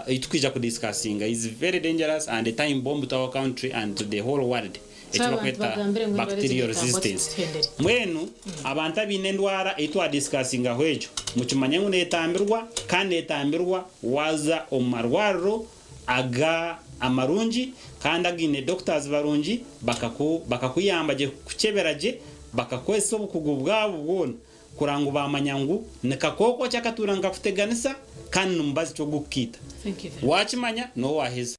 eyitukwija kudiscussinga is very dangerous and a time bomb to our country and to the whole world. Eki So abantu barikweta bagambire ngu endwara egi bacterial neetambwa resistance. tuhendere. Mbwenu abantu abaine endwara ei twadisikasingaho egyo, mukimanye ngu neetambirwa kandi neetambirwa waaza omu marwariro aga amarungi kandi againe doctors barungi bakaku bakakuyamba gye kukukyebera gye, bakakozesa obukugu bwabo bwona kurora ngu baamanya ngu ni kakooko ki akatuura nikakuteganisa kandi ni mubazi ki ogurikukaita. Thank you very much. Waakimanya nooba waaheza.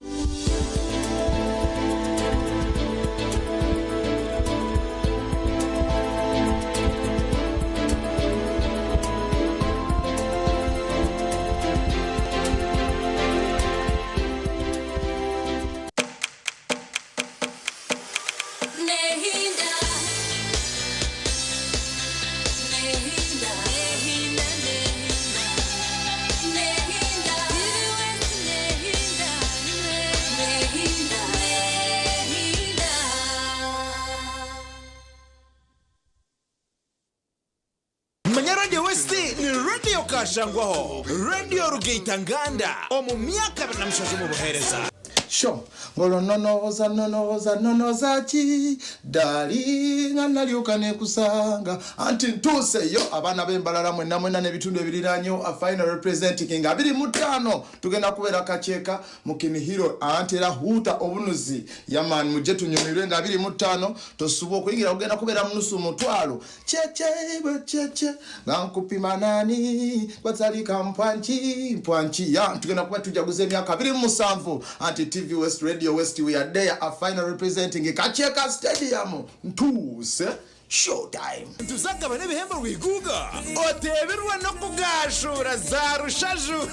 Manya Radio West ni Radio Kashangwaho, Radio Rugaita Nganda omu myaka 27 omu buheereza. Sho ngolwo nonoza nonoza nonoza ki dali nga nalyoka nekusanga anti ntuuse yo abaana b'embalala mwena mwena n'ebitundu ebiriranyewo a final representing nga 25 tugenda kubeera kakyeka mu kinihiro anti era huuta obunuzi yaman mujje tunyumirwe nga 25 tosuba okuyingira kugenda kubeera munusu mutwalo kyekye bwe kyekye nga nkupima nani gwatalika mpwanki mpwanki ya tugenda kuba tujaguza emyaka 27 anti TV West Radio West we are there a final representing Kakyeka Stadium ntuuse showtime. Tuzagaba n'ebihembo rwiguga oteberwa n'okugashura za rushaju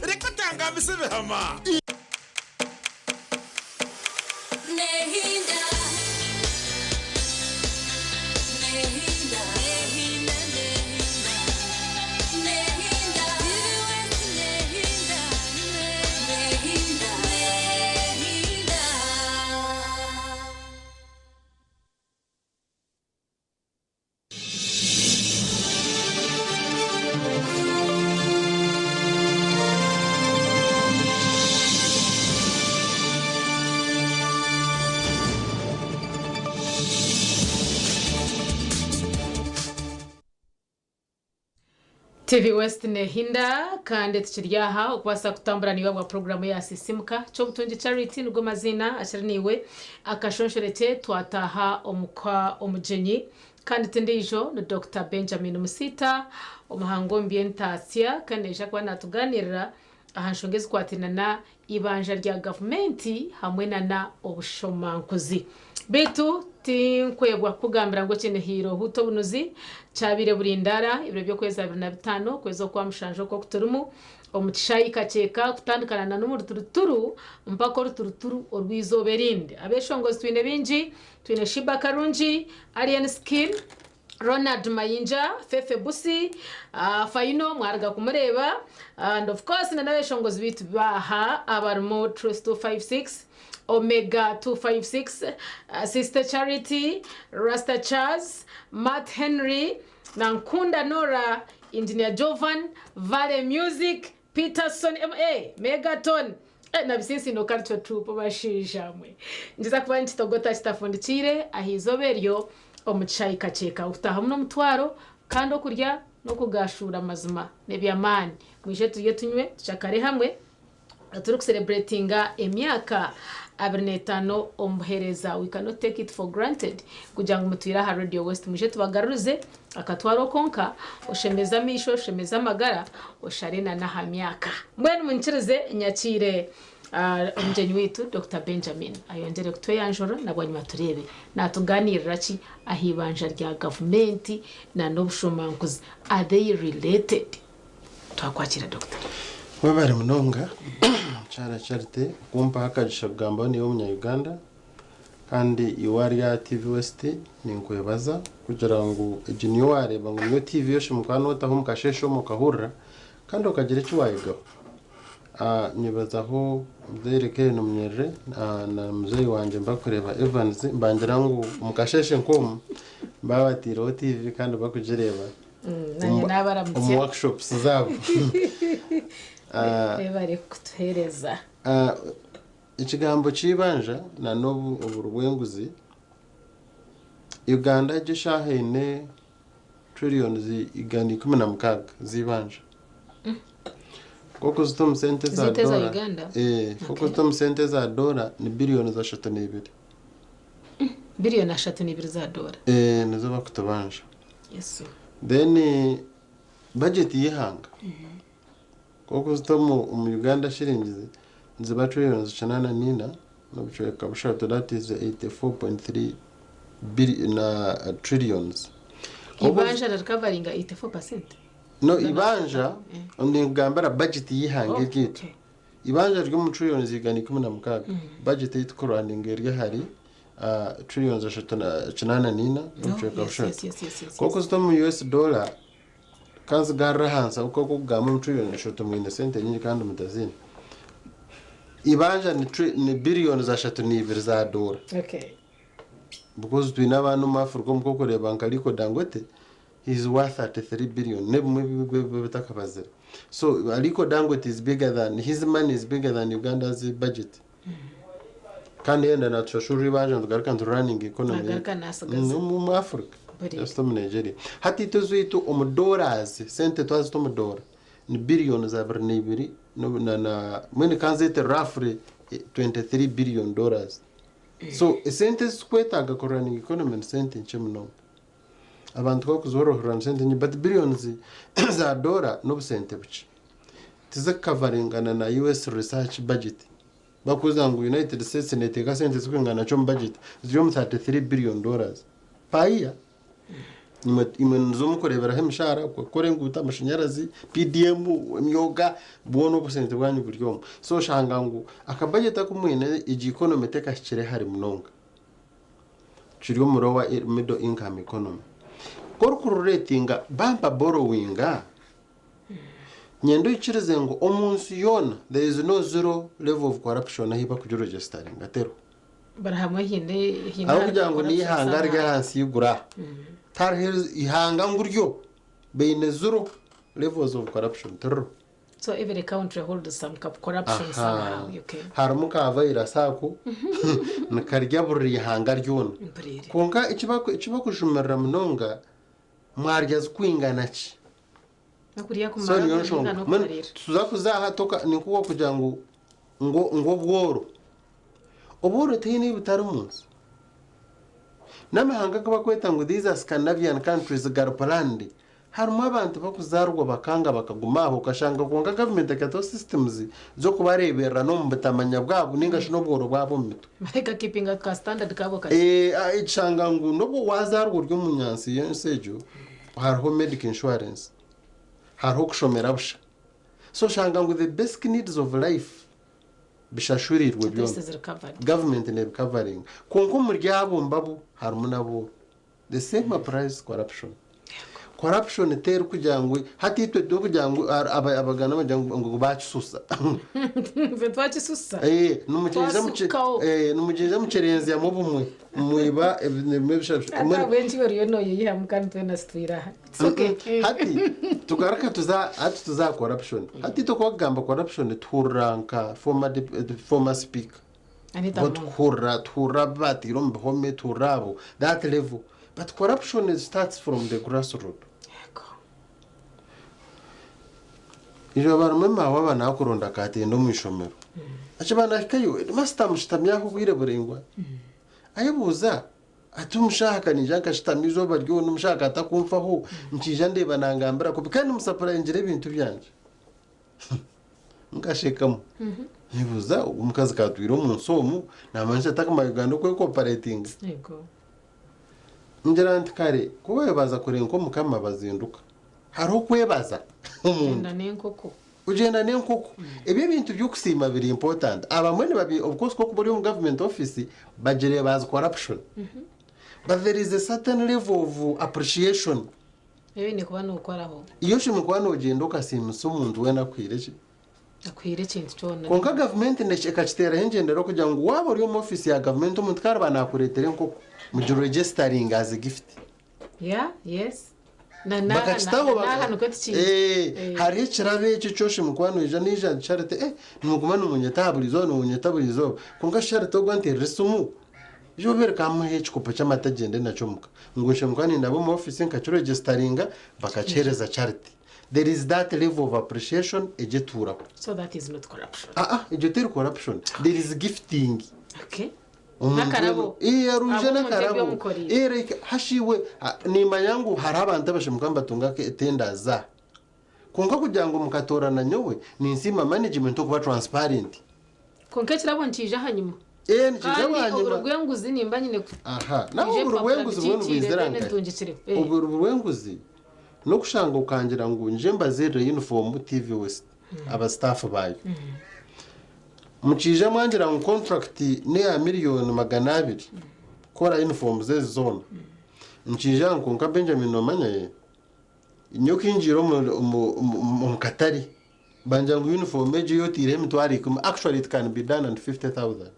reka otangambise ebihama. TV West nehinda kandi tukiri aha okubaasa kutambura niiwe bwa puroguramu ya Sisimuka Ky'obutungi Charity nigo maziina akiri niiwe akashonshorekye twataaha omuka omugyenyi kandi tindiijo ni Dokita Benjamin Musiita omuhangu omu by'entaasya kandi naija kuba naatugaaniirira aha nshonga ezikwataine na eibanja rya gavumenti hamwe na na obushomankuzi. Beitu tinkwebwa kukugambira ngu eki ni Hiiro Huuta Obunuzi kyabaire Burindara ebiro by'okwezi 25 okwezi okwa mushanju oku okuturimu omu kishaayi Kakyeka kutandikana na n'omu ruturuturu mpaka oruturuturu orw'eizooba erindi. Abeshongozi twine baingi, twine Sheebah Karungi, Alien Skin, Ronald Mayinja, Fefe Busi, Faino mwaruga kumureeba and of course na n'abeshongozi baitu baaha abarimu Truth 256, Omega 256, Sister Charity, Rasta Charles, Matt Henry, na Nkunda Norah, Engineer Jovan, Valley Music, Peterson MA, Megaton, na Bisinsino Culture Troupe bashaija mwe. Nikiza kuba nikitogota kitafundikiire aha izooba eryo omu kishaayi Kakyeka. Okutaahamu n'omutwaro kandi okurya n'okugashuura mazima n'eby'amaani. Mwije turye tunywe tucakare hamwe turikusereburetinga emyaka 25 omu buheereza. We cannot take it for granted kugira ngu mutwire aha Radio West. Mwije tubagarurize akatwaro konka, oshemeze amaisho, oshemeze amagara, oshare na n'aha myaka. Mbwenu munyikirize nyakiire omugyenyi waitu Dokita Benjamin ayongyere kutweyanjura na bwanyima tureebe naatugaaniirira ki aha ibanja rya gavumenti na n'obushomankuzi. Are they related? Twakwakira Dokita. Webare munonga mukyara Charity kumpaho akagisha kugambaho naiwe omunya Uganda kandi iwe ari aha TV West ninkwebaza kugira ngu egi niyo wareeba ngu niyo TV yoshemereire kuba notaho omu kasheeshe omwe okahurira kandi okagira eki wayegaho. Nyebazaho muzeeyi Kellen Munyerere na muzeeyi wangye mbakureeba Evans mbangira ngu omu kasheeshe nk'omu babateireho TV kandi bakugireeba Nanye nabaramutsya. omu workshops zaabo. Webare kutuheereza. Ekigambo ky'eibanja na n'obu oburi bw'enguzi, Uganda egi eshaaha eine trillions 116 z'eibanja. Nk'oku zita omu sente za Zita eza doora, Uganda? eh, nk'oku zita omu sente za doora ni billions 32. Biliyoni 32 za doora. Eh, nizo bakutubanja. Yesu. Then budget y'eihanga nk'oku zita omu omu Uganda shillings niziba trillions 84.3 that is 84.3 billion na trillions. Nk'oku Ibanja ririkavaringa 84%. No ibanja ningambira budget y'eihanga Oh, eryaitu. Ibanja riri omu trillions 116. Budget ei tukurunninga eri ahari trillions 84 Oh, n'obucweka yes, bushatu. Nk'oku zita omu US dollar kanzigarure ahansi ahabw'okuba okugamba omu trillion 3 mwine sente nyingi kandi mutaziine. Ibanja ni tri ni billions 32 za doora. Because twine abaana omu Africa omu nk'okureeba nka Aliko Dangote he is worth 33 billion n'ebimwe ebi bitakabazire. So Aliko Dangote is bigger than his money is bigger than Uganda's budget. Kandi yenda natushashurira ibanja nitugaruka nitu running economy Nagaruka yaitu. nasigaza. Omu Africa. Buriya. Just omu Nigeria. Hati itwe ezaitu omu dollars, sente twazita omu doora ni billions 22 no- na na mbwenu kanzete roughly 23 billion dollars. So esente ezi tukwetaaga ku running economy ni sente nkye munonga. Abantu ku bakuzirohorera ni sente nyingi but billions za doora n'obusente bukye. Tizikukavaringana na US research budget. Bakubuuza ngu United States neteeka sente zirikwingana ki omu budget, ziri omu 33 billion dollars per year. Imwe imwe nizo mukureeberaho emishaara, kukora enguuto, amashanyarazi, PDM, emyoga, bwona obusente bwanyu buri omu. So oshanga ngu aka budget aku mwine egi economy tekahikire hare munonga. Kiri omu lower middle income economy. Ku orikurureetinga bampa borrowinga, nyenda oikirize ngu omu nsi yoona there is no zero level of corruption ahu bakugiregisteringa teriho. Bari hamwe haine haine Ahabw'okugira ngu corruption n'eihanga somehow. ry'ahansi y'eiguru aha. Tihariho ihanga ngu ryo baine zero levels of corruption tiririho. So every country holds some corruption Aha. somehow. Okay. Harimu ka virus ako nikarya buri ihanga ryona. Mpurire. Kwonka ekibakujumirira munonga mwarya zikwingana ki? Nokurya So kumara niyo kuringa nshonga. Mbwenu n'okumarira. tuza kuza aha toka ninkuba kugira ngu ngu ngu obworo. Obworo tihaine ei butari omu nsi. N'amahanga agu bakweta ngu these are Scandinavian countries gari planned harimu abantu bakuzaarwa bakanga bakaguma aho okashanga kwonka gavumenti ekataho systems z'okubareeberera n'omu butamanya bwabo ninga shi n'obworo bwabo omu mitwe. Ekakeepinga ka standard kabo kakye. Eh, ekishanga ngu n'obu wazaarwa ori omunyansi y'ensi egyo hariho medical insurance, hariho okushomera busha. So oshanga ngu the basic needs of life bishashurirwe At byona. least ziri covered. Gavumenti nebikavaringa. Kwonka omuri abo mbabo harimu n'abooro. The same applies to corruption. Corruption terikugira ngu hati itwe turikugira ngu abaganda bagira ngu ngu bakisusa. Itwe twakisusa. Eh, nimugyeza muki Twasukaho. eh, nimugyeza mukyerenzyamu obumwe mwiba ebimwe ebisha- Ata ahabw'enki oriyo nooyeyihamu kandi twena situire aha. It's okay. Hati tugaruka tuza hati tuza aha corruption. Hati itwe ku bakugamba corruption tuhurira nka former former speaker. Anita Bo Among. tukuhurira tuhurira abu bataire omu bihome tuhurira abo that level but corruption starts from the grassroot. Eizooba rimwe maawe aba naakuronda akaatenda omu ishomero. Akiba naahikayo, heedimasita amushutami aho obwire buraingwa. Ayebuuza ati omushaaha ka naija nkashutama eizooba ryona omushaaha ka atakunfaho, nkiija ndeeba nangambira kubi kandi musapurayingira ebintu byangye. Nkashekamu. Nyebuuza ogu omukazi ka atwire omu nsi omu, naamanya atakumanya Uganda oku erikuoperatinga. Ngira nti kare ku beebaza kure nk'omukama bazinduka. Hariho okwebaza omuntu. Ogyenda n'enkoko. Ogyenda n'enkoko. Ebyo ebintu by'okusiima biri important. Abamwe nibabi of course ku orikuba ori omu government office bagireeba as corruption. But there is a certain level of appreciation. Ebi oine kuba nookoraho. Iwe oshemereire kuba noogyenda okasiimisa omuntu weena akuhaire ki? Akuhaire ekintu kyona. Kwonka gavumenti ekakiteeraho engyendera okugira ngu waaba ori omu ofiisi ya gavumenti omuntu ku ariba naakureetera enkoko, mugiregestaringe as a gift. Yeah, yes. Na n'aha Bakakitaho na n'aha nikwo tukiine. Eh, Eh. hariho ekirabo ekyo kyoshe mukwano oija naija nti Charity eh nimuguma nimunyeta aha buri izooba nimunyeta buri izooba kwonka Charity ogwo anteerera esimu izooba rikamuha ekikopo ky'amata agyende nakyo omuka ngu nshe mukwano nindaba omu ofiisi nkakiregisitaringa bakakiheereza Charity there is that level of appreciation egyo etuuraho. So that is not corruption. Ah ah egyo teri corruption there is gifting. Okay. Omuntu N'akarabo. Ee, aruje Ab'omuntu n'akarabo. ebyomukoreire. Ee, like, hashiwe ah, nimanya ngu hariho abantu abashemuka nibatunga tenders za kwonka kugira ngu mukatoorana nyowe ninsiima management okuba transparent. Kwonka ekirabo nikiija ahanyima. Ee, nikiija Kandi ahanyima. oburo bw'enguzi nimba nyine ku Aha, nawe Ije oburo empapura bw'enguzi bwenu bikikiire bwizira then nkahi? ntungikire. Eh. Oburo bw'enguzi n'okushanga okangira ngu nje mbazirire uniform TV West aba staff baayo. Mukiija mwangira ngu contract n'eya miriyoni 200 kukora uniforms ezi zoona. Nkiija ngu kwonka Benjamin noomanya ye, nyowe ku ngiire omu katare bangira ngu uniform egyo ei otaireho 100,000 actually it can be done and 50,000.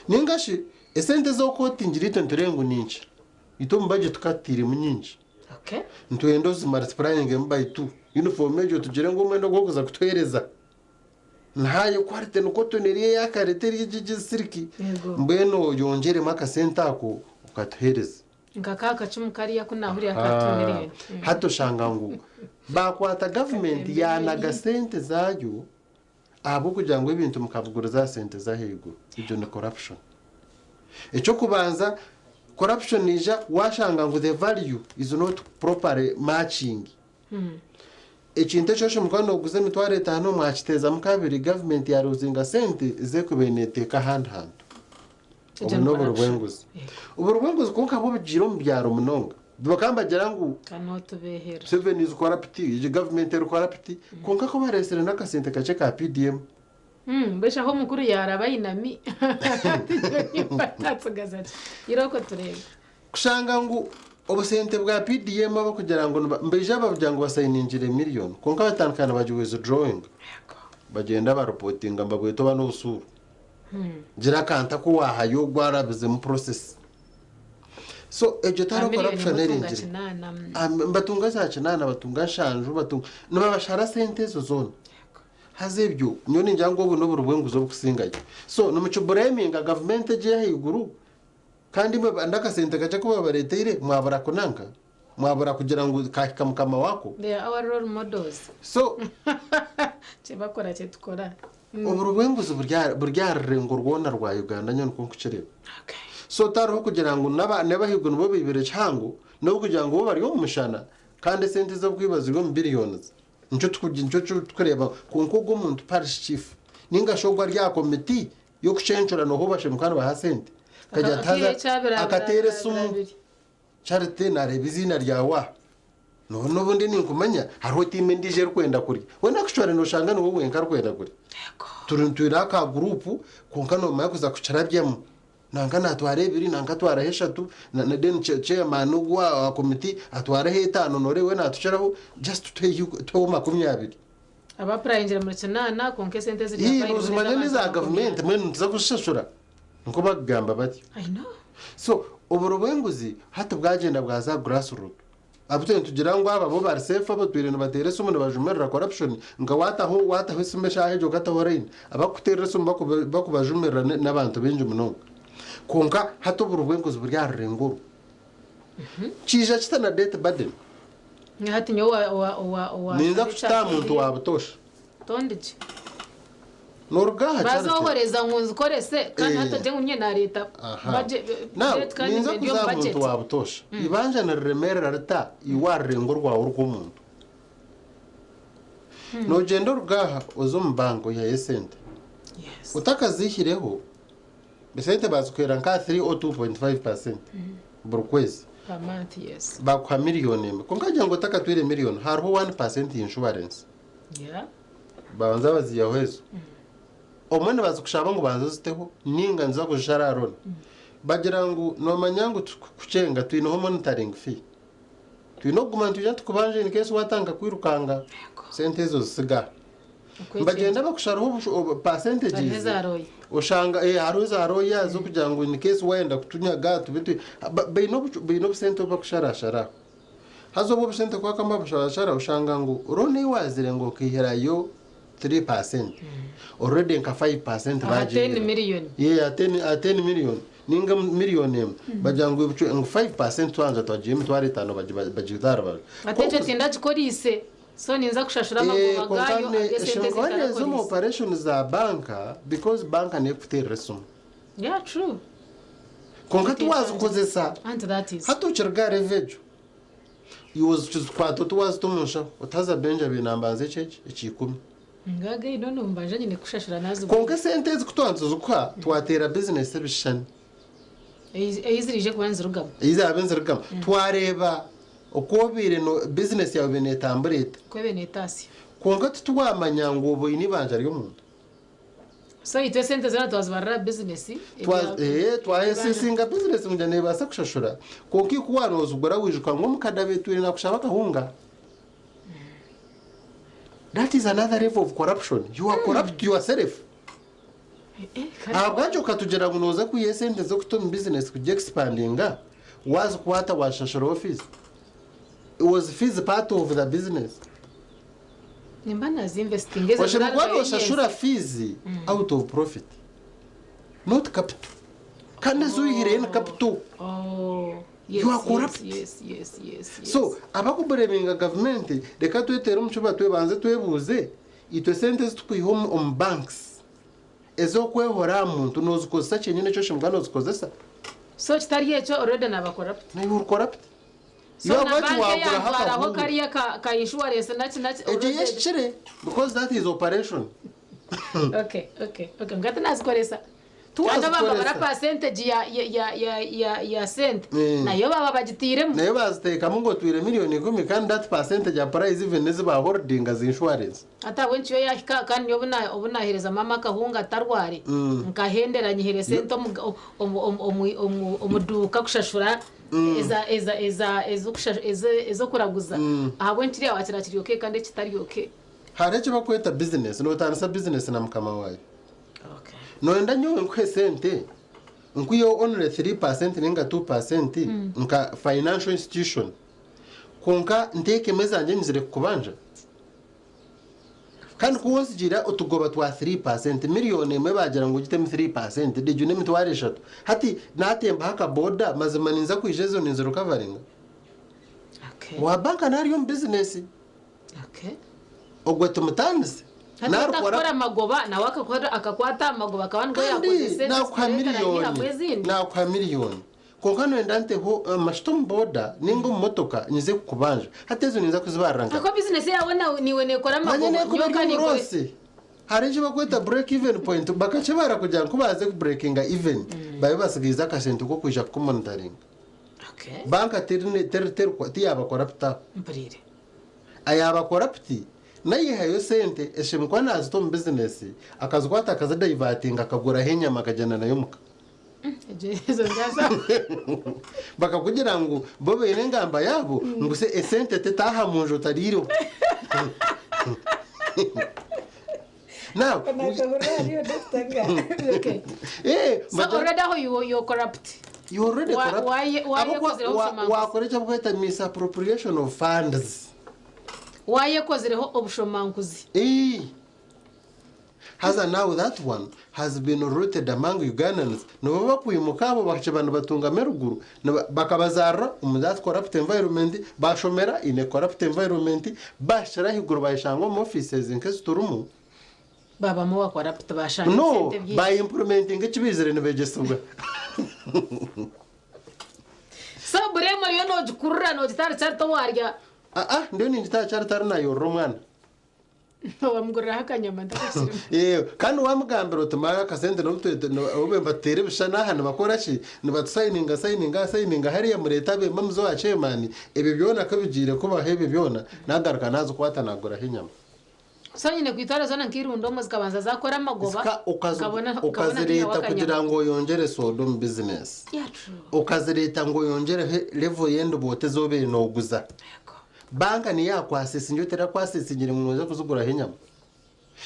Ninga shi esente ezi orikukotingira itwe nitureeba ngu ni nkye, itwe omu budget tukaba tutairemu nyingi. Okay. Nitwenda ozimultiplyingemu by two. Uniform egyo tugire ngu omwenda ogu orikuza kutuheereza ni high quality ni cotton eri eyakare teri egi egi silk. Yego. Mbwenu oyongyeremu akasente ako okatuheereze. Nka ka kacumu kariya ku naahurira ka 2 million. Hati oshanga ngu baakwata gavumenti yaanaga sente zaayo ahabw'okugira ngu ebintu mukabigura za sente z'ahaiguru. Egyo ni corruption. Eky'okubanza corruption neija waashanga ngu the value is not properly matching. Ekintu eki oshemereire kuba nooguza 50,000 mwakiteezamu kabiri gavumenti yaaruzinga sente ezi erikubaire neeteeka ahandi hantu. Egyo Obu ni n'oburi corruption. bw'enguzi. Oburi bw'enguzi kwonka bwo bugiire omu byaro munonga. Bakaba nibagira ngu Ka nootubehera. Museveni is corrupt, egi gavumenti eri corrupt, kwonka ku bareetsire n'akasente kakye ka PDM. Mbwenu aho omukuru yaaraba ainami atatsigaza ki? Irooko tureebe. Kushanga ngu obusente bwa PDM abakugira ngu nibaija babugira ngu basayiningire miriyoni kwonka batandika nibagi withdrawinga bagyenda baropotinga nibabweta oba n'obusuuru. Gira akantu aku waahayo gwarabizemu process. So egyo tihariho corruption eringire. Nibatunga za kinaana, batunga nshanju, batunga nibabashara sente ezo zoona. Haza ebyo nyowe ningira ngu obu n'oburi bw'enguzi obukusingayo. So nimukibureminga gavumenti egyo ey'ahaiguru kandi imwe n'akasente kakye aku babareeteire mwabura kunanka, mwabura kugira ngu kahika mukama waako. They are our role models. So Kyebakora kyetukora. Oburi bw'enguzi buri aha rurengo rwona rwa Uganda nyowe nikwo nkukireeba. So tihariho kugira ngu n'abahaiguru nibo baibire kihango n'okugira ngu bo bari omu mushana kandi esente ez'okwiba ziri omu billions. Nikyo turikureeba kwonka ogwo omuntu parish chief ninga shi ogwo ari aha komiti y'okucencura nooha obashemereire kuba nibaha sente akagira ati haza akateera esimu Charity naareeba eiziina ryawe aha noona obundi ninkumanya hariho tiimu endiijo erikwenda kurya. Weena kucwara nooshanga niwe wenka arikwenda kurya. Turi nitwine aka guruupu kwonka noomanya kuza kukirabyamu. Nanka naatwara ebiri, nanka atwaraho eshatu, na then chairman wa komiti atwareho etaano nooreeba we naatukiraho, just tuheho 20. Abapurayingira muri kinaana kwonka esente eziri Ii, noozimanya n'eza gavumenti mbwenu nituza kuzishashura? Nikwo bakugamba batyo. I know. So oburo bw'enguzi hati bwagyenda bwaza grassroot. Abu twine nitugira ngu aba bo bari safe abatwire nibateera esimu nibajumirira corruption nka wataho wataho esimu eshaaha egyo okataho line abakukuteerera esimu bakubajumirira n'abantu baingi munonga. Kwonka hati oburo bw'enguzi buri aha rurengo oru. Kiija kita na debt burden? Hati nyowe owa owa owa owa Ninza kukita aha muntu wa butoosha. Tondikye. Noruga aha Charity. Bazohoreza ngu nzikorese kandi hati ogye ngu nye nareeta Aha. budget Now, budget kandi ninza ndi kuza omu aha muntu budget. wa butoosha. Eibanja niriremeerera rita iwe aha rurengo rwawe rw'omuntu? Noogyenda oruga aha oze omu banka oihayo esente. Otakaziihireho, esente baazikuheera nka aha three or 2.5% buri kwezi. Per month, yes. Bakuha miriyoni emwe. Kwonka kugira ngu otakatwire miriyoni, hariho 1% insurance. Yeah. Babanza baziihaho ezo. Obumwe nibazikushaba ngu banza oziteho ninga niza kuzishara aha loan. Bagira ngu nomanya ngu tukukucenga twineho monitoring fee. Twine okuguma nitwija nitukubanja in case watandika kwirukanga sente ezo ozisiga aha. Nibagyenda bakusharaho percentages oshanga eh hariho za lawyer z'okugira ngu in case wayenda kutunyaga tube twi baine baine obusente obu bakusharashara. Haza obwo obusente kwakamba bushara oshanga ngu loan ei wazire ngu okaihirayo 3% already nka 5% Aha 10 bagiihire. million. Yeah, 10 million ninga million emwe bagira ngu ngu 5% twanza twagiha emitwaro etaano bagita aha rubaju. Ate ekyo tindagikoriise so ninza kushashura amagoba Konka gaayo ag'esente eshonga neeza omu ezintarakoreise. operation za banka because banka neekuteerera esimu. Yeah, true. Konka tiwazikozesa And that is. hati okiriga level egyo iwe ozikwata oti wazita omu nshaho otaza Benjamin nambanza ekyeki ekiikumi. Ngaga ino nombanja nyine kushashura nazigura. Konka esente ezi ku twanza kuzikuha twateera bizinesi ebishushani. Eyizirije kuba nizirugamu. Eyizaabe nizirugamu. Twareeba oku obaire no bizinesi yaawe ebaire neetambura eta. Ku ebaire neetaasya. Kwonka titwamanya ngu oba oine eibanja ry'omuntu. So itwe esente zoona twazibarira aha bizinesi. Twayesesinga bizinesi ngu neebaasa kushashura kwonka iwe ku waanoozigura waijuka ngu omukadde abaire naakushaba akahunga. That is another level of corruption. You are corrupt yourself. Ahabwaki okatugira ngu nooza kwiha esente z'okuta omu bizinesi kugiexpandinga waazikwata waashashura ofiisi? Was fees part of the business? Nimba nazinvestinga ezo Oshemereire kuba zirarugayo nooshashura nyentsya. fees out of profit not capital. Kandi ezi oihireyo ni capital. Oh, yes, You are yes, corrupt. Yes. So abakubureminga gavumenti reka twetere omu kibuga twebanze twebuuze itwe sente ezi tukwiha omu banks ez'okwehora aha muntu noozikozesa kyenyine eki oshemereire kuba noozikozesa. So kitari ekyo already naba corrupt. Naiwe ori corrupt. So Iwe na ahabwaki banka waaguraho eyantwaraho akahunga? kariya ka insurance naki naki Egyo already. yehikire because that is operation. Okay. Ngati nazikoresa. Kandi Tiwazikoresa. baba bara percentage ya sente. Nayo baba bagitiiremu. Nayo baziteekamu ngu otwire miliyoni 10 kandi that percentage applies even n'ezi baholdinga as insurance. Ati ahabw'enki yo yahika kandi nyowe obu nahereza mama akahunga atarware nkahendera nyihere sente omu duuka kushashura ez'okuraguza ahabw'enki kiriya wakira kiri okay kandi ekitari okay. Hariho eki bakweta business, nootandisa business na mukama waayo. Nooyenda nyowe nkuhe sente nkwiheho only 3% ninga 2% nka financial institution kwonka nteekemu ezangye nyizire kukubanja? Kandi ku wonsigira otugoba twa 3%, miliyoni emwe baagira ngu ogitemu 3% egyo n'emitwaro 3. Hati naatembaho akaboda mazima ninza kwija ezo ninzirukavaringa? Wa banka naari omu bizinesi. Ogwe tumutandise. Hati atakukora amagoba nawe akakwata amagoba akaba nigwo yakozesa Kandi nakuha yihamu miliyoni ezindi. Nakuha miliyoni konka noyenda nteho amashuta omu boda ninga omu motoka nyize kukubanja hati ezo ninza kuzibarira nka Ako bizinesi yawe niwe nekora manya amagoba nekuba nyowe eri nikore. omurosi. Hari eki bakweta break even point bakakibara kugira ngu baze kubreakinga even babe basigaize akasente k'okwija kukumonitoringa. Banka tiyaba corrupt aho. Mpurire. Ayaba corrupt nayihayo sente eshemwe kuba nazita omu bizinesi akazikwata akazidivertinga akaguraho enyama akagyenda nayo muka. Ezo njaza. Bakakugira ngu bo baine engamba yaabo ngu se esente tetaaha munju otariireho. Now, So already aho you corrupt. You already corrupt. Why Abo yekozireho obushomankuzi? Wakora eki bakweta misappropriation of funds. Wayekozireho obushomankuzi. Haza now that one has been rooted among Ugandans. Nibo bakwimuka abo bakaba nibatungama eruguru bakabazarra omu that corrupt environment, bashomera in a corrupt environment, bashira ahaiguru bayeshanga omu offices nk'ezi turimu. Babamu ba corrupt bashanga No, esente byingi. by implementing ekibizire nibegyesibwa. So buremo yo nogikurura nogitara kyarito warya. Ah, ndiyo ningitara kyarito nayorora omwana. Wamuguriraho akanyama ntakakirimu. Kandi wamugambira oti mara akasente obe mbateera ebishushani aha nibakora ki nibatusayininga sayininga sayininga hariya mureeta abemba muzo wa chairman ebyo byona kabigiire kubaho ebyo byona nagaruka nazikwata naguraho enyama. So nyine kwitwara zona nkirundo omu zikabanza zakora amagoba. Nkabona Ukazireeta nk'ihaho kugira akanyama. ngu oyongyere soda omu bizinesi. Yeah, true. Ukazireeta ngu oyongyere level y'endiboota ez'obaire nooguza. Banka niyo yakwasisa nyo terakwasisingire ngu noza kuziguraho enyama.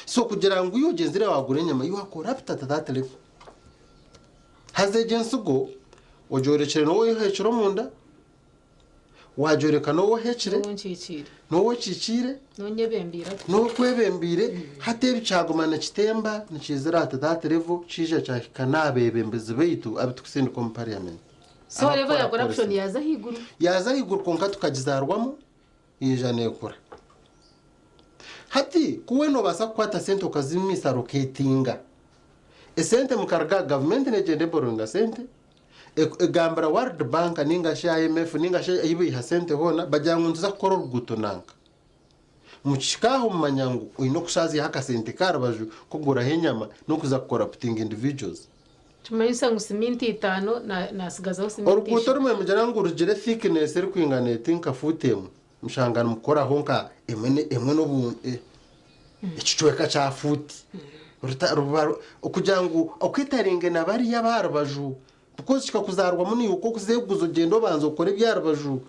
So kugira ngu iyo ogyenzire wagura enyama you are corrupt at that level. Haza egyo ensigo ogyorekire n'oweyohekire omunda. Wagyoreka n'ou ohekire, n'ou okiikiire, n'ou okwebembeire. Hati ebi kyaguma nikitemba nikiizira at that level kiija kyahika n'aha beebembezi baitu abu turikusindika omu parliament. So level ya Abakukora corruption policy. yaza ahaiguru. Yaaza ahaiguru kwonka tukagizaarwamu yaija neekura. Hati ku weena obaasa kukwata sente okazimiisa roketinga esente mukaruga gavumenti neegyenda eborowinga sente egambira World Bank ninga shi IMF ninga shi ahi baiha sente hoona bagira ngu nituza kukora oruguuto nanka. Mukihika aho mumanya ngu oine okushaazyaho akasente k'aha rubaju k'okuguraho enyama n'okuza kucorruptinga individuals. Kimanyisa ngu siminti itaano nasigazaho siminti Oruguuto ishatu. rumwe nimugira ngu rugire thickness erikwingana eti nka fuuti emwe, mushanga nimukoraho nka emwe emwe n'obu ekicweka kya fuuti. Ruta ruba okugira ngu okwetaringe na bariya ab'aha rubaju because kikakuzaarwamu naiwe ku okuzeeguza ogyende obanze okore eby'aha rubaju.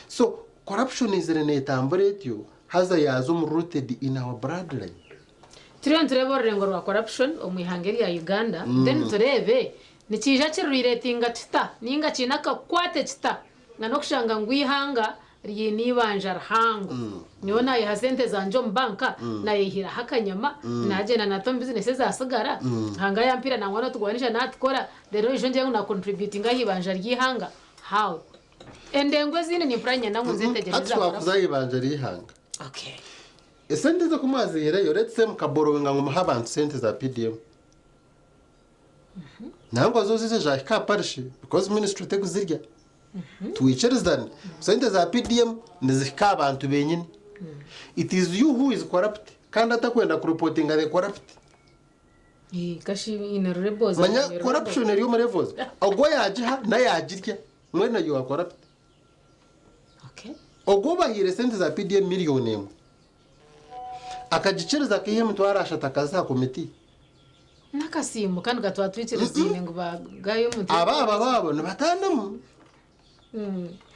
So corruption eizire neetambura etyo haza yaaza omu rooted in our bloodline. Turiyo nitureeba orurengo rwa corruption omu ihanga erya Uganda then tureebe nikiija kiriretinga kita ninga kiine akakwate kita na n'okushanga ngu eihanga riine eibanja rihango. Nyowe nayiha sente zangye omu banka nayehiraho akanyama nagyenda nata omu bizinesi ezasigara Ruhanga yampiira nangwa n'otugwanisha natukora reero oije ongire ngu na contributinga aha ibanja ry'eihanga how? Endengo ezindi nimpurira niinyenda ngu nzetegyereze Hati eza twakuza corruption. aha ibanja ry'eihanga. Esente ezo ku mwazihireyo, let's say mukaborowinga ngu muhe abantu sente za PDM. Nangwa zo zize zahika aha parish because ministry tekuzirya. Twikirizane. Sente za PDM nizihika aha bantu benyini. It is you who is corrupt kandi atakwenda kureportinga the corrupt. Kashi in rebels. Manya corruption eri omu levels. Ogwo yagiha naye yagirya. Mwena you are corrupt. Ogwo obahaire sente za PDM miriyoni emwe akagikiriza akaiha emitwaro ashatu akaziha aha komiti. N'akasiimo kandi katwatwikiriziine ngu bagaye omuntu. Aba aba baabo nibatanamu.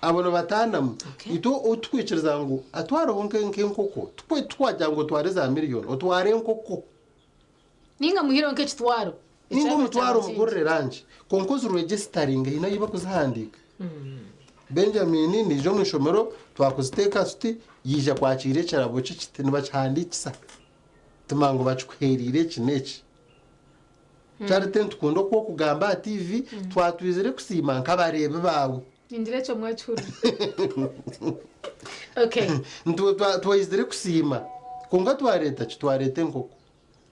Abo nibatanamu. Itwe otukwikiriza ngu atwareho nk'enkoko. Tukwe twagira ngu otware za miriyoni, otware enkoko. Ninga muhireho nk'ekitwaro. Ninga omutwaro omugurire rangi. Kwonka oziregisteringe haine ahu bakuzihandiika. Benjamin naija omu ishomero twakuziteeka tuti yaija kwakiira ekirabo kye kiti nibakihandiikisa. Tumanya ngu bakikuheereire eki n'eki. Charity nitukunda oku orikugamba aha TV, twatwizire kusiima nk'abareebi baawe. Ningira ekyo mwakihurira. Okay. Twaizire kusiima kwonka twareeta ki? Twareeta enkoko.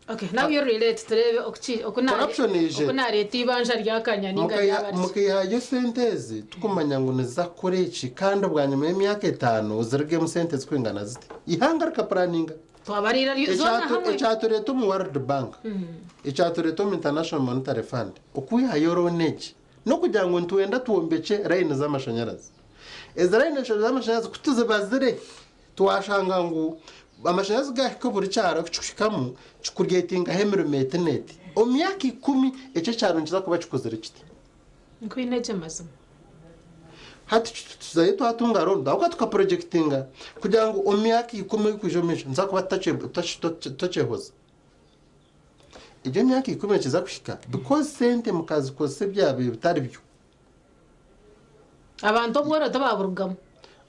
Okay, now you relate turebe okuki okuna Corruption ije. okunareta ibanja ryakanya ninga ryaba riki. Mukaihayo sente ezi tukumanya ngu niziza kukora eki kandi bwanyima y'emyaka etaano zirugemu sente zirikwingana ziti. Eihanga rikapuraninga. Twabarira zoona hamwe. Ekyatureta omu World Bank, ekyatureta omu International Monetary Fund, okwihayo loan egi n'okugira ngu nitwenda twombekye layini z'amashanyarazi. Ezi layini z'amashanyarazi ku tuzibazire twashanga ngu amashanyarazi gahika buri kyaro kikuhikamu kikuryetingaho emirimo eti n'eti. Omu myaka ikumi ekyo ekyaro nikiza kuba kikozire kiti. Nkwine gye mazima. Hati tuzayo twatunga loan ahabw'okuba tukaporojectinga kugira ngu omu myaka ikumi erikwija omu maisho nituza kuba tutakyehoza. Egyo emyaka ikumi ekiza kuhika because sente mukazikozesa ebyabaire bitari byo. Abantu obworo tibaburugamu.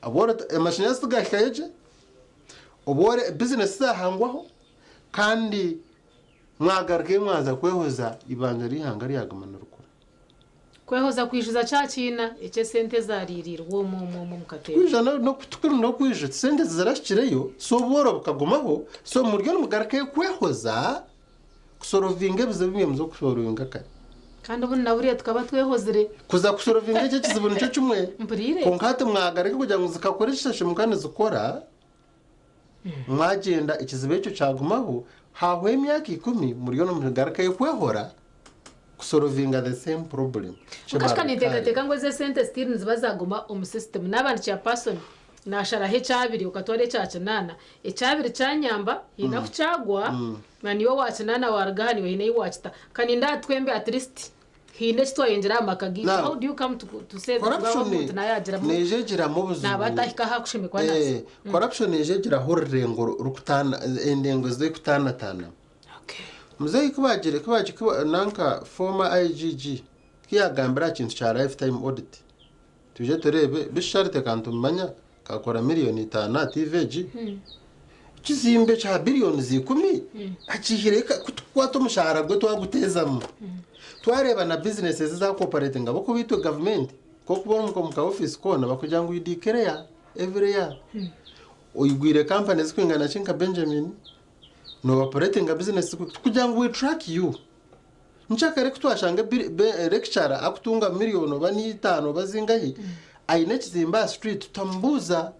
Obworo amashanyarazi tigahikayo gye, obworo bizinesi zahangwaho kandi mwagarukayo mwaza kwehoza eibanja ry'eihanga ryaguma nirikura. Kwehoza kwijuza kya kiina eky'esente ezariirirwe omu omu omu kateebe. Kwija tikuri n'okwija sente zirahikireyo so obworo bukagumaho so muriyo nimugarukayo kwehoza kusorovinga ebizibu bimwe muza kusorovinga kare. Kandi obundi na buriya tukaba twehozire. Kuza kusorovinga ekyo ekizibu nikyo kimwe. Mpuriire. Kwonka hati mwagaruka kugira ngu zikakora ekishashe muka nizikora mwagyenda ekizibu ekyo kyagumaho hahwaho emyaka ikumi muriyo nimugarukayo kwehora kusorovinga the same problem. Nkashika ninteekateeka ngu ezi esente still niziba zaguma omu system. Naaba ndi chairperson nasharaho ekyabiri okatwara ekya kinaana. Ekyabiri kyanyamba haine ahu kyagwa na niiwe owa kinaana waruga aha niiwe haine ahu wakita. Ka ninda twembi at least haine eki twayongyera aha maka gaitu. Now, How do you come to say that corruption omuntu nawe yagiramu neija egiramu obuzibu. Naaba atahika aha kushemekwa naza. Corruption neija egiraho orurengo rukutaana endengo zirikutanatana. Muzeeyi kubagire kubagi kuba nanka former IGG kiyagambira aha kintu kya lifetime audit. Twije tureebe bishi Charity ka nitumumanya akakora miriyoni itaano aha TV egi. Ekizimbe kya billions ikumi akiihire ka ku tukukwata omushaara gwe twaguteezamu. Twareeba na businesses ezi akuoperatinga ahabw'okuba itwe gavumenti nk'okuba ori omu ka ofiisi koona bakugira ngu you declare every year. Oigwire kampani ezirikwingana ki nka Benjamin, noooperatinga business kugira ngu we track you. Nkyakare ku twashanga lecturer akutunga miriyoni oba n'itaano oba zingahi aine ekizimbe aha street tutamubuuza.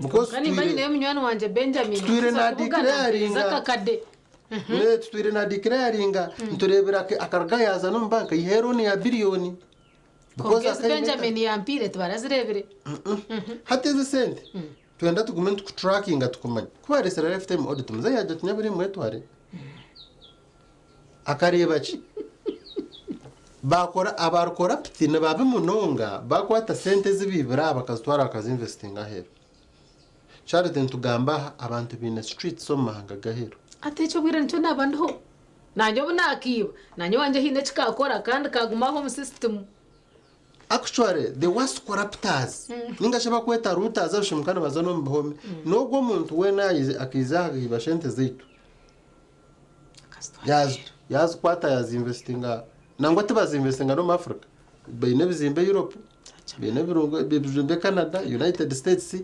Because Kandi tutwire manyine munywani wangye Benjamin tutwire tuza na kubugana declaringa. mpereza akakade. Ne tutwire na declaringa nitureebera akaruga yaaza n'omu banka aiha loan ya biriyoni. Because Konka ezi akaine Benjamin yampiire tibarazireebire. Hati ezi sente twenda tugume nitukutrackinga tukumanye. Ku bareetsire lifetime audit muzeeyi yaagira ati nyabura mwetware. Akareeba ki? Baakora abari corrupt ni babi munonga bakwata sente ezi baibire aha bakazitwara bakazinvestinga aheeru. Charity nitugamba aha abantu baine streets omu mahanga g'aheeru. Hati ekyo obwire nikyo naaba ndiho. Naanye obu naakiiba, naanye owangye haine eki kaakora kandi kaaguma aho omu system. Actually the worst corrupters ninga shi abakweta looters abashemuka nibaza n'omu bihome n'ogwo omuntu weena akaiza aha akaiba shente zaitu yazikwata yazinvestinga nangwa tibazinvestinga n'omu Africa baine ebizimbe Europe baine ebizimbe Canada, United States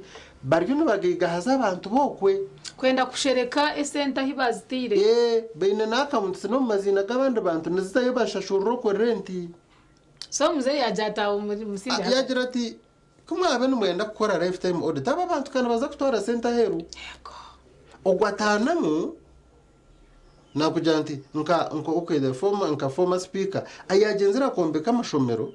bariyo nibagaigahaza abantu b'okwe. Kwenda kushereka esente ahi baziteire. Ee baine na accounts n'omu maziina g'abandi bantu nizizayo bashashurira okwo rent. So muzeeyi yaagira ati aho musingye hati. Yaagira ati, Ku mwabe nimwenda kukora lifetime audit, aba bantu ka nibaza kutwara sente aheeru. Ogwo ataanamu naakugira nti nka nka okay the former nka former speaker ayagyenzire akombeka amashomero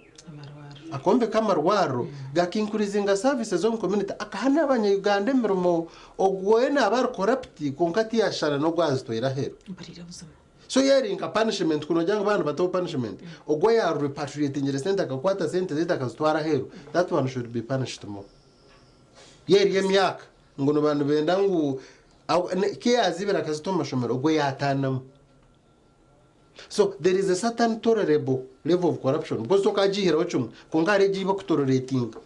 akombeka amarwariro gakinkurizinga services omu community akaha n'abanya Uganda emirimo ogwo we naaba ari corrupt kwonka tiyashana n'ogu azitwaire aheeru. Mpuriire buzima. So yeri nka punishment ku nogira ngu baana nibateho punishment, ogwo oya repatriatingire sente akakwata sente zaitu akazitwara aheeru, that one should be punished more. Yeri emyaka ngu niba nibenda ngu ku yazibire akazita omu mashomero ogwo yataanamu. So there is a certain tolerable level of corruption because tokagihiraho kimwe kwonka hariho egi bakutoleretinga.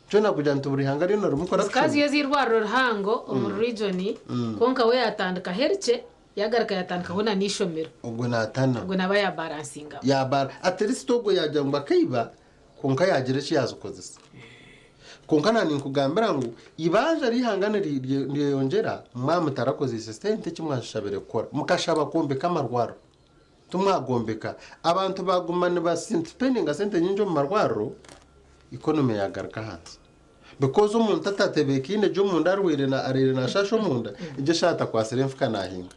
Kyona kugira nti buri ihanga ryona ririmu corruption. Zikaba ziri ez'eirwariro rihango omuri region kwonka we yatandikaho erikye yagaruka yatandikaho na n'eishomero. Ogwo natana. Ogwo naba yabaransingamu. Yabara at least ogwo yagira ngu akaiba kwonka yagira eki yazikozesa. Kwonka na ninkugambira ngu eibanja ry'eihanga niryeyongyera mwaba mutarakozeise sente eki mwazishabire kukora. Mukashaba kwombeka amarwariro timwagombeka. Abantu baguma niba spendinga sente nyingi omu marwariro economy yagaruka ahansi. Because omuntu atatebeekaine gye omunda arwaire araire nashaasha omunda, egyo eshaaha atakwatsire enfuka nahinga.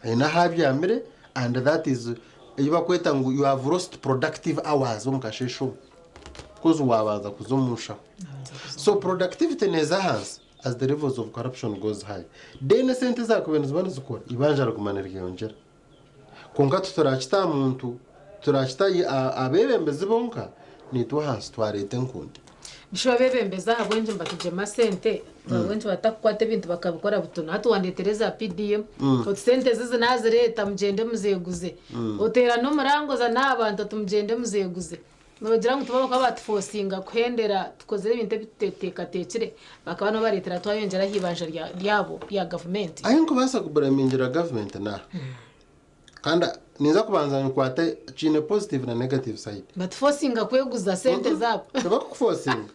Aine ahu abyamire and that is ei bakweta ngu you have lost productive hours omu kasheeshe omwo because wabanza kuza omu nshaho. So productivity neeza ahansi as the levels of corruption goes high. Then esente ezakubaire niziba nizikora, eibanja riguma niryeyongyera. Kwonka titurakita aha muntu, turakita aha abeebembezi bonka, naitwe ahansi twareeta enkundi. Bishuba abeebembezi ahabw'enki nibatugyema sente, ahabw'enki batakukwata ebintu bakabikora butunu. Hati wandeetera eza PDM, oti sente ezi ezi naazireeta mugyende muzeeguze. Oteera n'omurango ozane aha bantu oti mugyende muzeeguze. Noogira ngu tibo bakaba batufosinga kuhendera tukozire ebintu ebi tuteteekateekire, bakaba nibo bareetera twayongyera aha ibanja ryabo rya gavumenti. Ahi nkubaasa kuburamingira gavumenti n'aha. Kandi ninza kubanza nkwate kiine positive na negative side. Batufosinga kweguza sente zaabo. Tibakukufosinga.